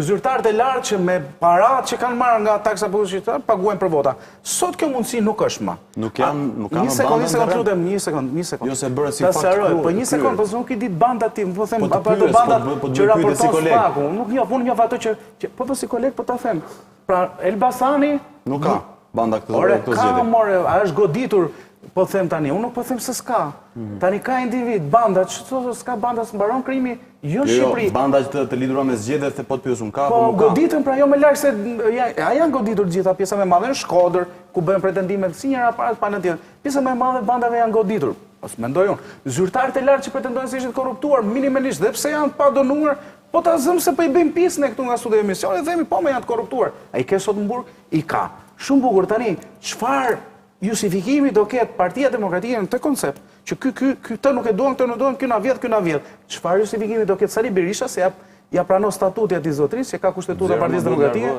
zyrtarët e lartë që me paratë që kanë marrë nga taksapaguesit shqiptarë paguajnë për vota. Sot kjo mundësi nuk është më. Nuk janë, nuk ka më banda. Një sekondë, lutem, një sekondë, një sekondë. Jo se bërë si fakt. Po një sekondë, po nuk i di bandat ti, po them po apo ato bandat po që raporton SPAK-u. Nuk njoh, unë njoh ato që po po si koleg po ta them. Pra Elbasani nuk ka banda këtë Ore, ka more, a është goditur, po them tani, unë nuk po them se s'ka. Mhm. Tani ka individ, banda, që të s'ka banda, s'mbaron krimi, jo në jo, jo, Shqipëri. Banda që të, të lidhura me zgjedhjet, se po të pyes unë ka, po, po nuk ka. Po goditën, pra jo më larg se, ja, a janë goditur të gjitha, pjesa më e madhe në Shkodër, ku bëhen pretendimet si njëra para, pa në tjetër. Pjesa më e madhe bandave janë goditur. Po mendoj unë, zyrtarët e lartë që pretendojnë se ishin të korruptuar minimalisht dhe pse janë pa dënuar, Po ta zëmë se po i bëjmë pis ne këtu nga studio emisionit dhe themi po mo janë të korruptuar. A i ke sot në burg? I ka. Shumë bukur tani, çfarë justifikimi do ketë Partia Demokratike në këtë koncept, që ky ky ky këtë nuk e duan, këtë nuk duan, ky na vjedh, ky na vjedh. Çfarë justifikimi do ketë Sali Berisha se ja ja pranon statuti atij zotërisë që ka kushtetuta e Partisë Demokratike?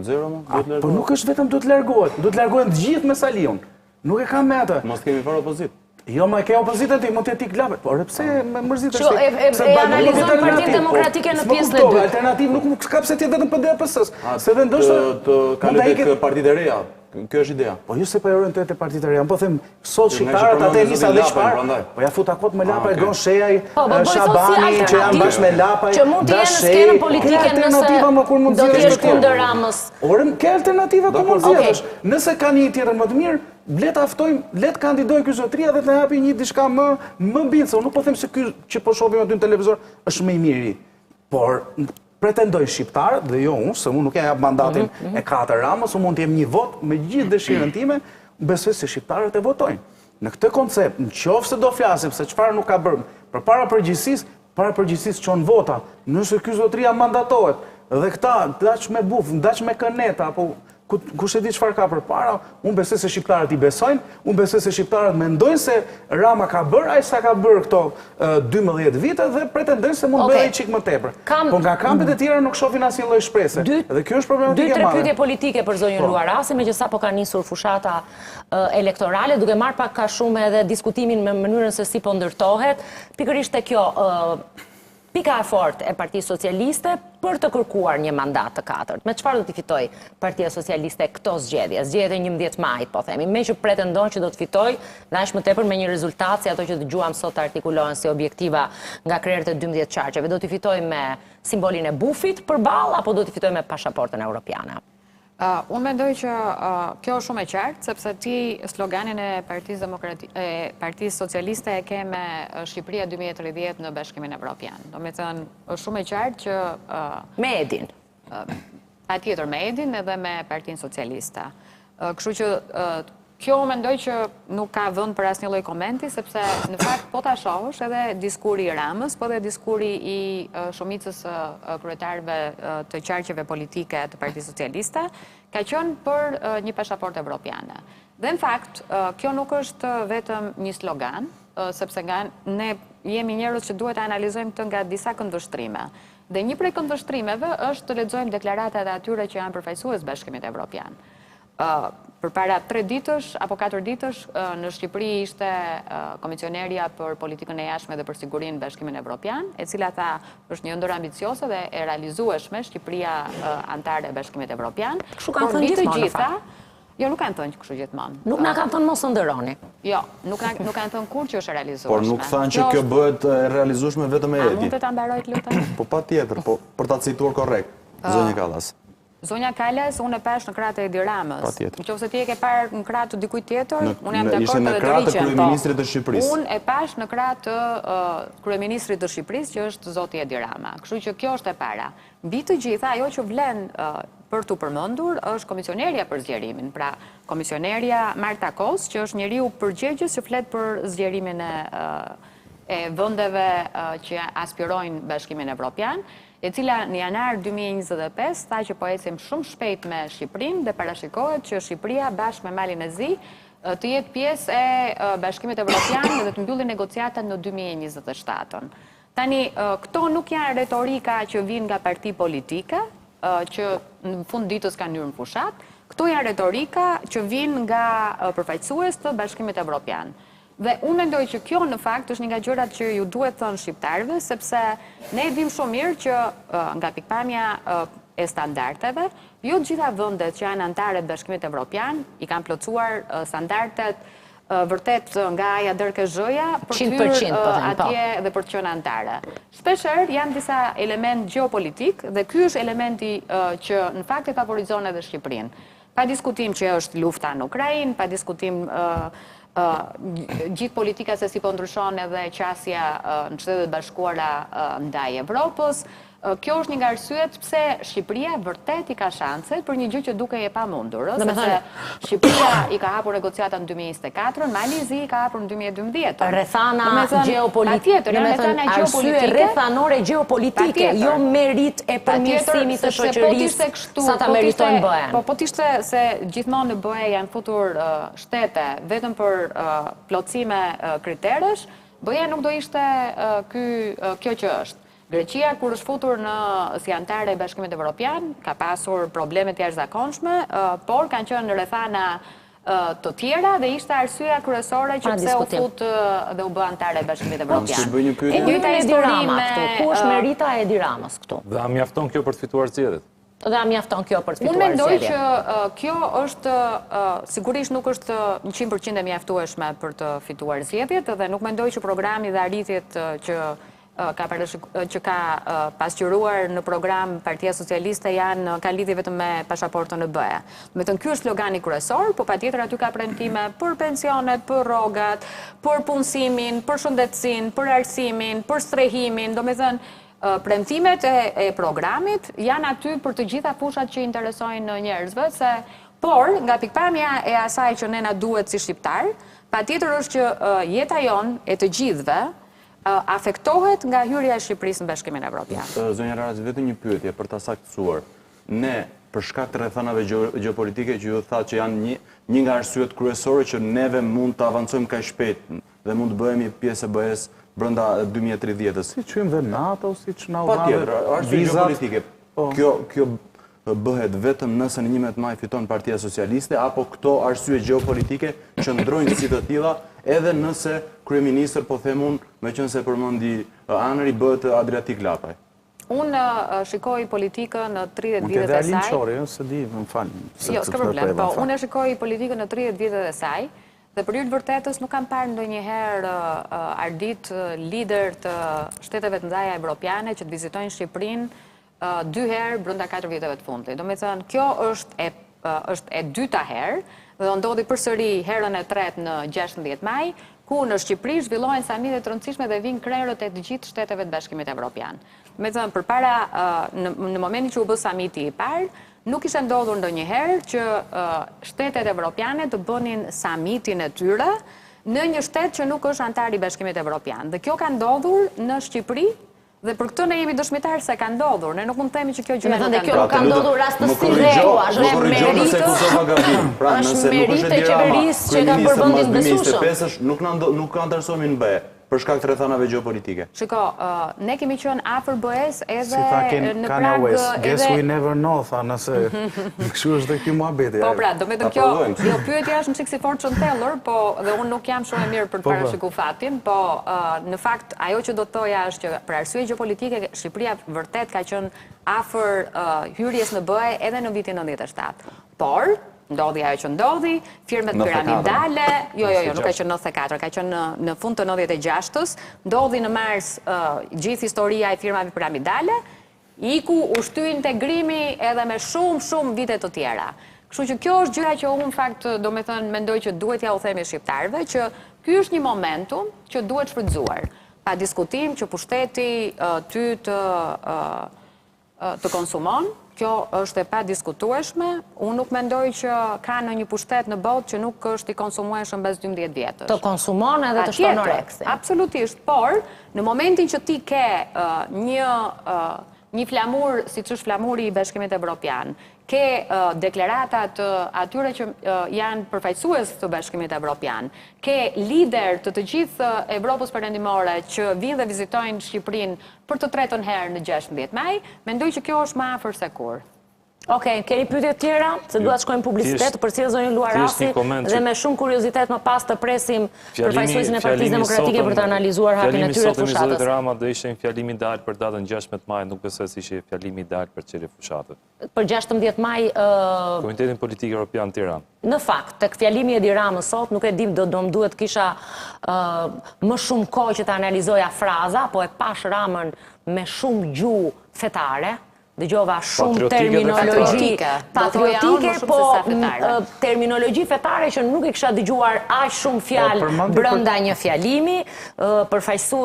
Zero mo, duhet largohet. Po nuk është vetëm duhet largohet, duhet largohen të gjithë me Saliun. Nuk e kam me atë. Mos kemi fare opozitë. Jo, më e ke opozitën ti, mund të jetë ik Lapaj. Por pse më mërzitesh ti? E e analizon Partinë Demokratike në pjesën e dytë. Alternativë nuk nuk ka pse të jetë vetëm PD e PS. Se dhe ndoshta të kalojë tek partitë e reja. Kjo është ideja. Po jo se po e urojnë të partitë e reja. Po them sot shqiptarët atë e nisa dhe çfarë? Po ja futa kot me Lapaj, ah, Shehaj, po, po, Shabani që janë bashkë me Lapaj. Që mund të jenë në skenën politike nëse do të jesh kundër Ramës. Ore, ke alternativa ku mund të zgjedhësh. Nëse ka një tjetër më të mirë, le ta ftojmë, le të kandidojë ky zotëria dhe të na japi një diçka më më bindëse. Unë nuk po them se ky që po shohim aty në televizor është më i miri. Por pretendojnë shqiptarët dhe jo unë, se unë nuk ia jap mandatin mm -hmm. e katër Ramës, unë mund të jem një votë me gjithë dëshirën time, besoj se shqiptarët e votojnë. Në këtë koncept, në qoftë se do flasim se çfarë nuk ka bërë, përpara përgjegjësisë, Para përgjegjësisë çon vota, nëse ky zotëria mandatohet dhe këta daç me buf, daç me këneta apo kush e di çfarë ka përpara, unë besoj se shqiptarët i besojnë, unë besoj se shqiptarët mendojnë se Rama ka bërë aq sa ka bërë këto 12 vite dhe pretendojnë se mund të bëjë një çik më tepër. Po nga kampet e tjera nuk shohin asnjë lloj shprese. Dhe kjo është problematikë e madhe. Dy tre pyetje politike për zonjën po. Luarasi, meqë sapo ka nisur fushata elektorale, duke marrë pak a shumë edhe diskutimin me mënyrën se si po ndërtohet, Pikërisht te kjo pika e fortë e Partisë Socialiste për të kërkuar një mandat të katërt. Me çfarë do t'i fitojë Partia Socialiste këto zgjedhje, zgjedhjet e 11 majit, po themi, meqë pretendon që do të fitojë dhe aq më tepër me një rezultat si ato që dëgjuam sot të artikulohen si objektiva nga krerët e 12 qarqeve, do t'i fitojë me simbolin e bufit përballë apo do t'i fitojë me pashaportën europiane? Unë mendoj që kjo është shumë e qartë, sepse ti sloganin e Partisë Demokratike, e Partisë Socialiste e ke me Shqipëria 2030 në Bashkimin Evropian. Domethënë, është shumë e qartë që me Edin. Patjetër me Edin edhe me Partinë Socialiste. Kështu që Kjo mendoj që nuk ka vend për asnjë lloj komenti, sepse në fakt po ta shohësh edhe diskuri i Ramës, po edhe diskuri i shumicës së kryetarëve të qarqeve politike të Partisë Socialiste, ka qenë për një pashaportë evropiane. Dhe në fakt, kjo nuk është vetëm një slogan, sepse nga ne jemi njerëz që duhet ta analizojmë këtë nga disa këndvështrime. Dhe një prej këndvështrimeve është të lexojmë deklaratat e atyre që janë përfaqësues të Bashkimit Evropian. Përpara tre ditësh apo katër ditësh në Shqipëri ishte komisionerja për politikën e jashtme dhe për sigurinë në Bashkimin Evropian, e cila tha është një ëndërr ambicioze dhe e realizueshme Shqipëria anëtare e Bashkimit Evropian. Kështu kanë thënë gjithmonë në fakt. Jo, nuk kanë thënë kështu gjithmonë. Nuk na kanë thënë mos ëndërroni. Jo, nuk nuk kanë thënë kurrë që është e realizueshme. Por nuk thanë që kjo bëhet e realizueshme vetëm me Edi. A mund të ta mbaroj të lutem? Po patjetër, po për ta cituar korrekt, zonjë Kallas. Zonja Kallas, unë e pashë në krah të Edi Ramës. Patjetër. Në qoftë se ti e ke parë në krah të dikujt tjetër, unë jam dakord edhe të Ishte në krah të po. kryeministrit të Shqipërisë. Unë e pashë në krah të kryeministrit të Shqipërisë, që është zoti Edi Rama. Kështu që kjo është e para. Mbi të gjitha, ajo që vlen për t'u përmendur është komisionerja për zgjerimin. Pra, komisionerja Marta Kos, që është njeriu përgjegjës që flet për zgjerimin e e vendeve që aspirojnë Bashkimin Evropian, e cila në janar 2025 tha që po ecim shumë shpejt me Shqipërinë dhe parashikohet që Shqipëria bashkë me Malin e Zi të jetë pjesë e Bashkimit Evropian dhe të mbyllin negociatat në 2027-ën. Tani, këto nuk janë retorika që vijnë nga parti politike, që në fund ditës kanë hyrë në fushatë, këto janë retorika që vijnë nga përfaqësues të Bashkimit Evropian. Dhe unë mendoj që kjo në fakt është një nga gjërat që ju duhet thënë shqiptarëve, sepse ne e dimë shumë mirë që nga pikëpamja e standardeve, jo të gjitha vendet që janë anëtare të Bashkimit Evropian i kanë plotësuar standardet vërtet nga A-ja deri ke Zh-ja për të hyrë po po. atje dhe për të qenë anëtare. Shpeshherë janë disa elementë gjeopolitikë dhe ky është elementi që në fakt e favorizon edhe Shqipërinë. Pa diskutim që është lufta në Ukrainë, pa diskutim gjithë politika se si po ndryshon edhe qasja në Shtetet e Bashkuara ndaj Evropës, Kjo është një nga arsyet pse Shqipëria vërtet i ka shanset për një gjë që dukej e pamundur, ë, sepse Shqipëria i ka hapur negociatat në 2024-ën, Mali i Zi i ka hapur në 2012-ën. Rrethana gjeopolitike, domethënë arsye rrethanore gjeopolitike, jo meritë e përmirësimit të po shoqërisë sa ta po meritojnë BE-në. Po, po të ishte se gjithmonë në BE janë futur shtete vetëm për plotësime kriteresh, BE-ja nuk do ishte ky kjo që është. Greqia kur është futur në si anëtare e Bashkimit Evropian, ka pasur probleme të jashtëzakonshme, por kanë qenë rrethana të tjera dhe ishte arsyeja kryesore që pse u fut dhe u bë anëtare e Bashkimit po, Evropian. E njëjta histori me këtu, ku është merita e Edi Ramës këtu? Dhe a mjafton kjo për të fituar zgjedhjet? Dhe a mjafton kjo për të fituar zgjedhjet? Unë mendoj që kjo është sigurisht nuk është 100% e mjaftueshme për të fituar zgjedhjet dhe nuk mendoj që programi dhe arritjet që ka që ka pasqyruar në program Partia Socialiste janë kanë lidhje vetëm me pashaportën në BE. Domethënë ky është slogani kryesor, po patjetër aty ka premtime për pensionet, për rrogat, për punësimin, për shëndetësinë, për arsimin, për strehimin, domethënë premtimet e, e programit janë aty për të gjitha fushat që interesojnë njerëzve, se por nga pikëpamja e asaj që ne na duhet si shqiptarë, patjetër është që jeta jonë e të gjithëve afektohet nga hyrja e Shqipërisë në Bashkimin Evropian. Zonja Raraci, vetëm një pyetje për ta saktësuar. Ne, për shkak të rrethanave gjeopolitike që ju thatë që janë një, një nga arsyet kryesore që neve mund të avancojmë kaq shpejt dhe mund të bëhemi pjesë e BE-së brenda 2030-ës. Siç hymë dhe NATO, siç na u dhanë vizat. Patjetër, arsye gjeopolitike. Po. Kjo kjo bëhet vetëm nëse në 11 maj fiton Partia Socialiste apo këto arsye gjeopolitike qëndrojnë si të tilla edhe nëse kryeministër po them unë, meqenëse përmendi Anri bëhet Adriatik Lapaj. Unë shikoj politikën në 30 vitet e saj. Mund të edhe Alin s'e di, më fal. Jo, s'ka problem, po unë e shikoj politikën në 30 vitet e saj dhe për hir të vërtetës nuk kam parë ndonjëherë Ardit liderë të shteteve të mëdha evropiane që të vizitojnë Shqipërinë dy herë brenda 4 viteve të fundit. Domethënë, kjo është e është e dyta herë dhe do ndodhi përsëri herën e tretë në 16 maj, ku në Shqipëri zhvillohen samite të rëndësishme dhe vijnë krerët e të gjithë shteteve të Bashkimit Evropian. Domethënë, përpara në, në momentin që u bë samiti i parë, nuk ishte ndodhur ndonjëherë që shtetet evropiane të bënin samitin e tyre në një shtet që nuk është anëtar i Bashkimit Evropian. Dhe kjo ka ndodhur në Shqipëri Dhe për këtë ne jemi dëshmitarë se ka ndodhur. Ne nuk mund të themi që kjo gjë nuk ka ndodhur. Kjo nuk ka ndodhur rastësisht dhe thua, është meritë. Pra, është meritë e qeverisë që ka bërë vendin të besueshëm. Nuk na nuk anëtarësohemi në BE për shkak të rrethanave gjeopolitike. Shiko, ne kemi qenë afër BE-s edhe në prag edhe Guess we never know, tha, nëse kështu është dhe ky muhabeti. Po pra, domethënë kjo, jo pyetja është një çik si fortune teller, po dhe unë nuk jam shumë e mirë për të po, po. parashikuar fatin, po në fakt Ajo që do të thoja është që për arsye gjeopolitike Shqipëria vërtet ka qenë afër hyrjes në BE edhe në vitin 97. Por ndodhi ajo që ndodhi, firmat piramidale, jo jo jo, nuk ka qenë 94, ka qenë në në fund të 96-s, ndodhi në mars gjithë historia e firmave piramidale, Iku, u shty integrimi edhe me shumë, shumë vite të tjera. Kështu që kjo është gjëja që unë në fakt, domethënë, mendoj që duhet t'jua themi shqiptarëve, që ky është një momentum që duhet shfrytëzuar. Pa diskutim që pushteti ty të të konsumon, kjo është e padiskutueshme. Unë nuk mendoj që ka ndonjë pushtet në botë që nuk është i konsumueshëm mbas 12 vjetësh. Të konsumon edhe të shton oreksin. Absolutisht, por në momentin që ti ke një. Një flamur, siç është flamuri i Bashkimit Evropian, ke deklarata të atyre që janë përfaqësues të Bashkimit Evropian, ke liderë të të gjithë Evropës Perëndimore që vijnë dhe vizitojnë Shqipërinë për të tretën herë në 16 maj, mendoj që kjo është më afër se kurrë. Okej, keni pyetje të tjera? Se dua të shkojmë në publicitet, të përcjell zonjën Luarasi dhe me shumë kuriozitet më pas të presim përfaqësuesin e Partisë Demokratike për të analizuar hapjen e tyre të fushatës. Fjalimi i sotëm i zotit Rama do ishte një fjalim ideal për datën 16 maj, nuk besoj se ishte fjalim ideal për çelje fushate. Për 16 maj Komitetin Politik Europian Tiranë. Në fakt, tek fjalimi i Edi Ramës sot, nuk e di, do do më duhet të kisha më shumë kohë që të analizoja fraza, po e pashë Ramën me shumë gjuhë fetare, Dëgjova shumë terminologji patriotike, po terminologji fetare që nuk i kisha dëgjuar aq shumë fjalë brenda një fjalimi, përfaqësu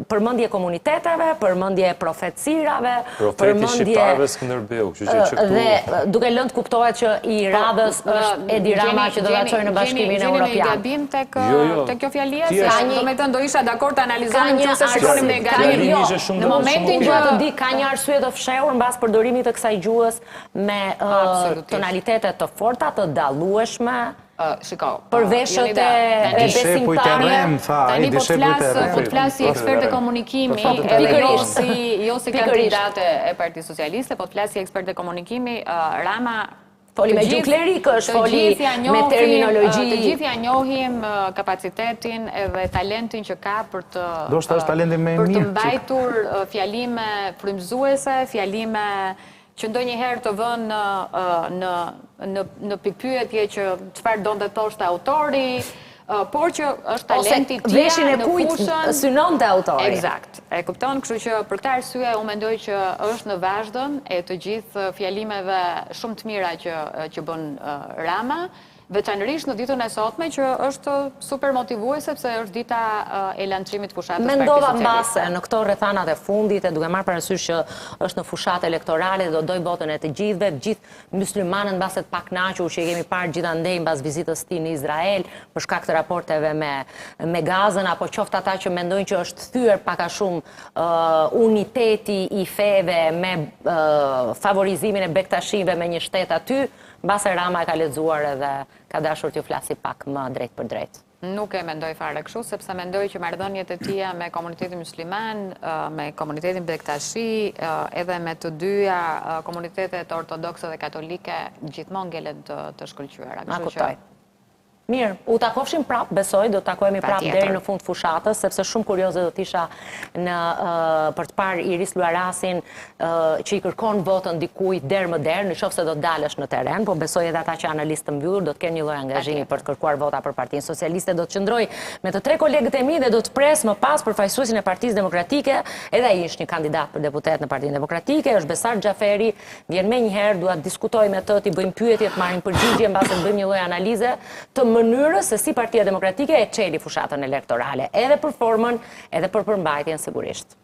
përmendje komuniteteve, përmendje profecirave, përmendje shqiptarëve Skënderbeu, kështu që që këtu dhe duke lënë të kuptohet që i po, radhës është Edi Rama që do ta çojë në Bashkimin Evropian. Gjeni një gabim tek jo, jo. tek kjo fjalia, se domethënë do isha dakord të analizonim nëse shikonim ne gabim. Jo, në momentin që të di ka një arsye të fshehur mbas përdorimit të kësaj gjuhës me tonalitete të forta, të dallueshme. Shiko, për veshët e besimtarëve. Tani po të flas, po të flas si eksperte komunikimi, edhe jo si jo si kandidate e Partisë Socialiste, po të flas si eksperte komunikimi, Rama Foli me gjuhë klerikësh, foli me terminologji. Të gjithë ia njohim kapacitetin edhe talentin që ka për të Ndoshta është talenti më i mirë. Për të mbajtur fjalime frymëzuese, fjalime që ndonjëherë të vënë në në në në pikëpyetje që çfarë donte të thoshte autori, por që është talenti i tij veshin e kujt synonte autori. Eksakt. E kupton, kështu që për këtë arsye unë mendoj që është në vazhdën e të gjithë fjalimeve shumë të mira që që bën Rama, veçanërisht në ditën e sotme që është super motivuese sepse është dita e lançimit të fushatës Partisë Socialiste. Mendova mbase në këto rrethanat e fundit e duke marrë parasysh që është në fushatë elektorale dhe do dojë votën e të gjithëve, të gjithë Myslimanët mbase të pakënaqur që i kemi parë gjithandej mbas vizitës së tij në Izrael për shkak të raporteve me me Gazën apo qoftë ata që mendojnë që është thyer pak a shumë uniteti i feve me favorizimin e bektashinjve me një shtet aty, mbase Rama e ka lexuar edhe ka dashur t'ju flasi pak më drejtpërdrejt. Nuk e mendoj fare kështu, sepse mendoj që marrëdhëniet e tija me komunitetin mysliman, me komunitetin bektashi, edhe me të dyja komunitetet ortodokse dhe katolike, gjithmonë ngelen të, të shkëlqyera. Ma kuptoj. Mirë, u takofshim prapë, besoj, do të takohemi prapë deri në fund fushatës, sepse shumë kurioze do të isha në, për të parë Iris Luarasin që i kërkon votën dikujt derë më derë, në qoftë se do të dalësh në terren, po besoj edhe ata që janë në listë të mbyllur do të kenë një lloj angazhimi për të kërkuar vota për Partinë Socialiste. Do të qëndroj me të tre kolegët e mi dhe do të pres më pas përfaqësuesin e Partisë Demokratike, edhe ai është një kandidat për deputet në Partinë Demokratike, është Besart Xhaferi, vjen menjëherë, dua të diskutoj me të, t'i bëjmë pyetje, të marrim përgjigje, mbase të bëjmë një lloj analize të mënyrës se si Partia Demokratike e çeli fushatën elektorale, edhe për formën, edhe për përmbajtjen sigurisht.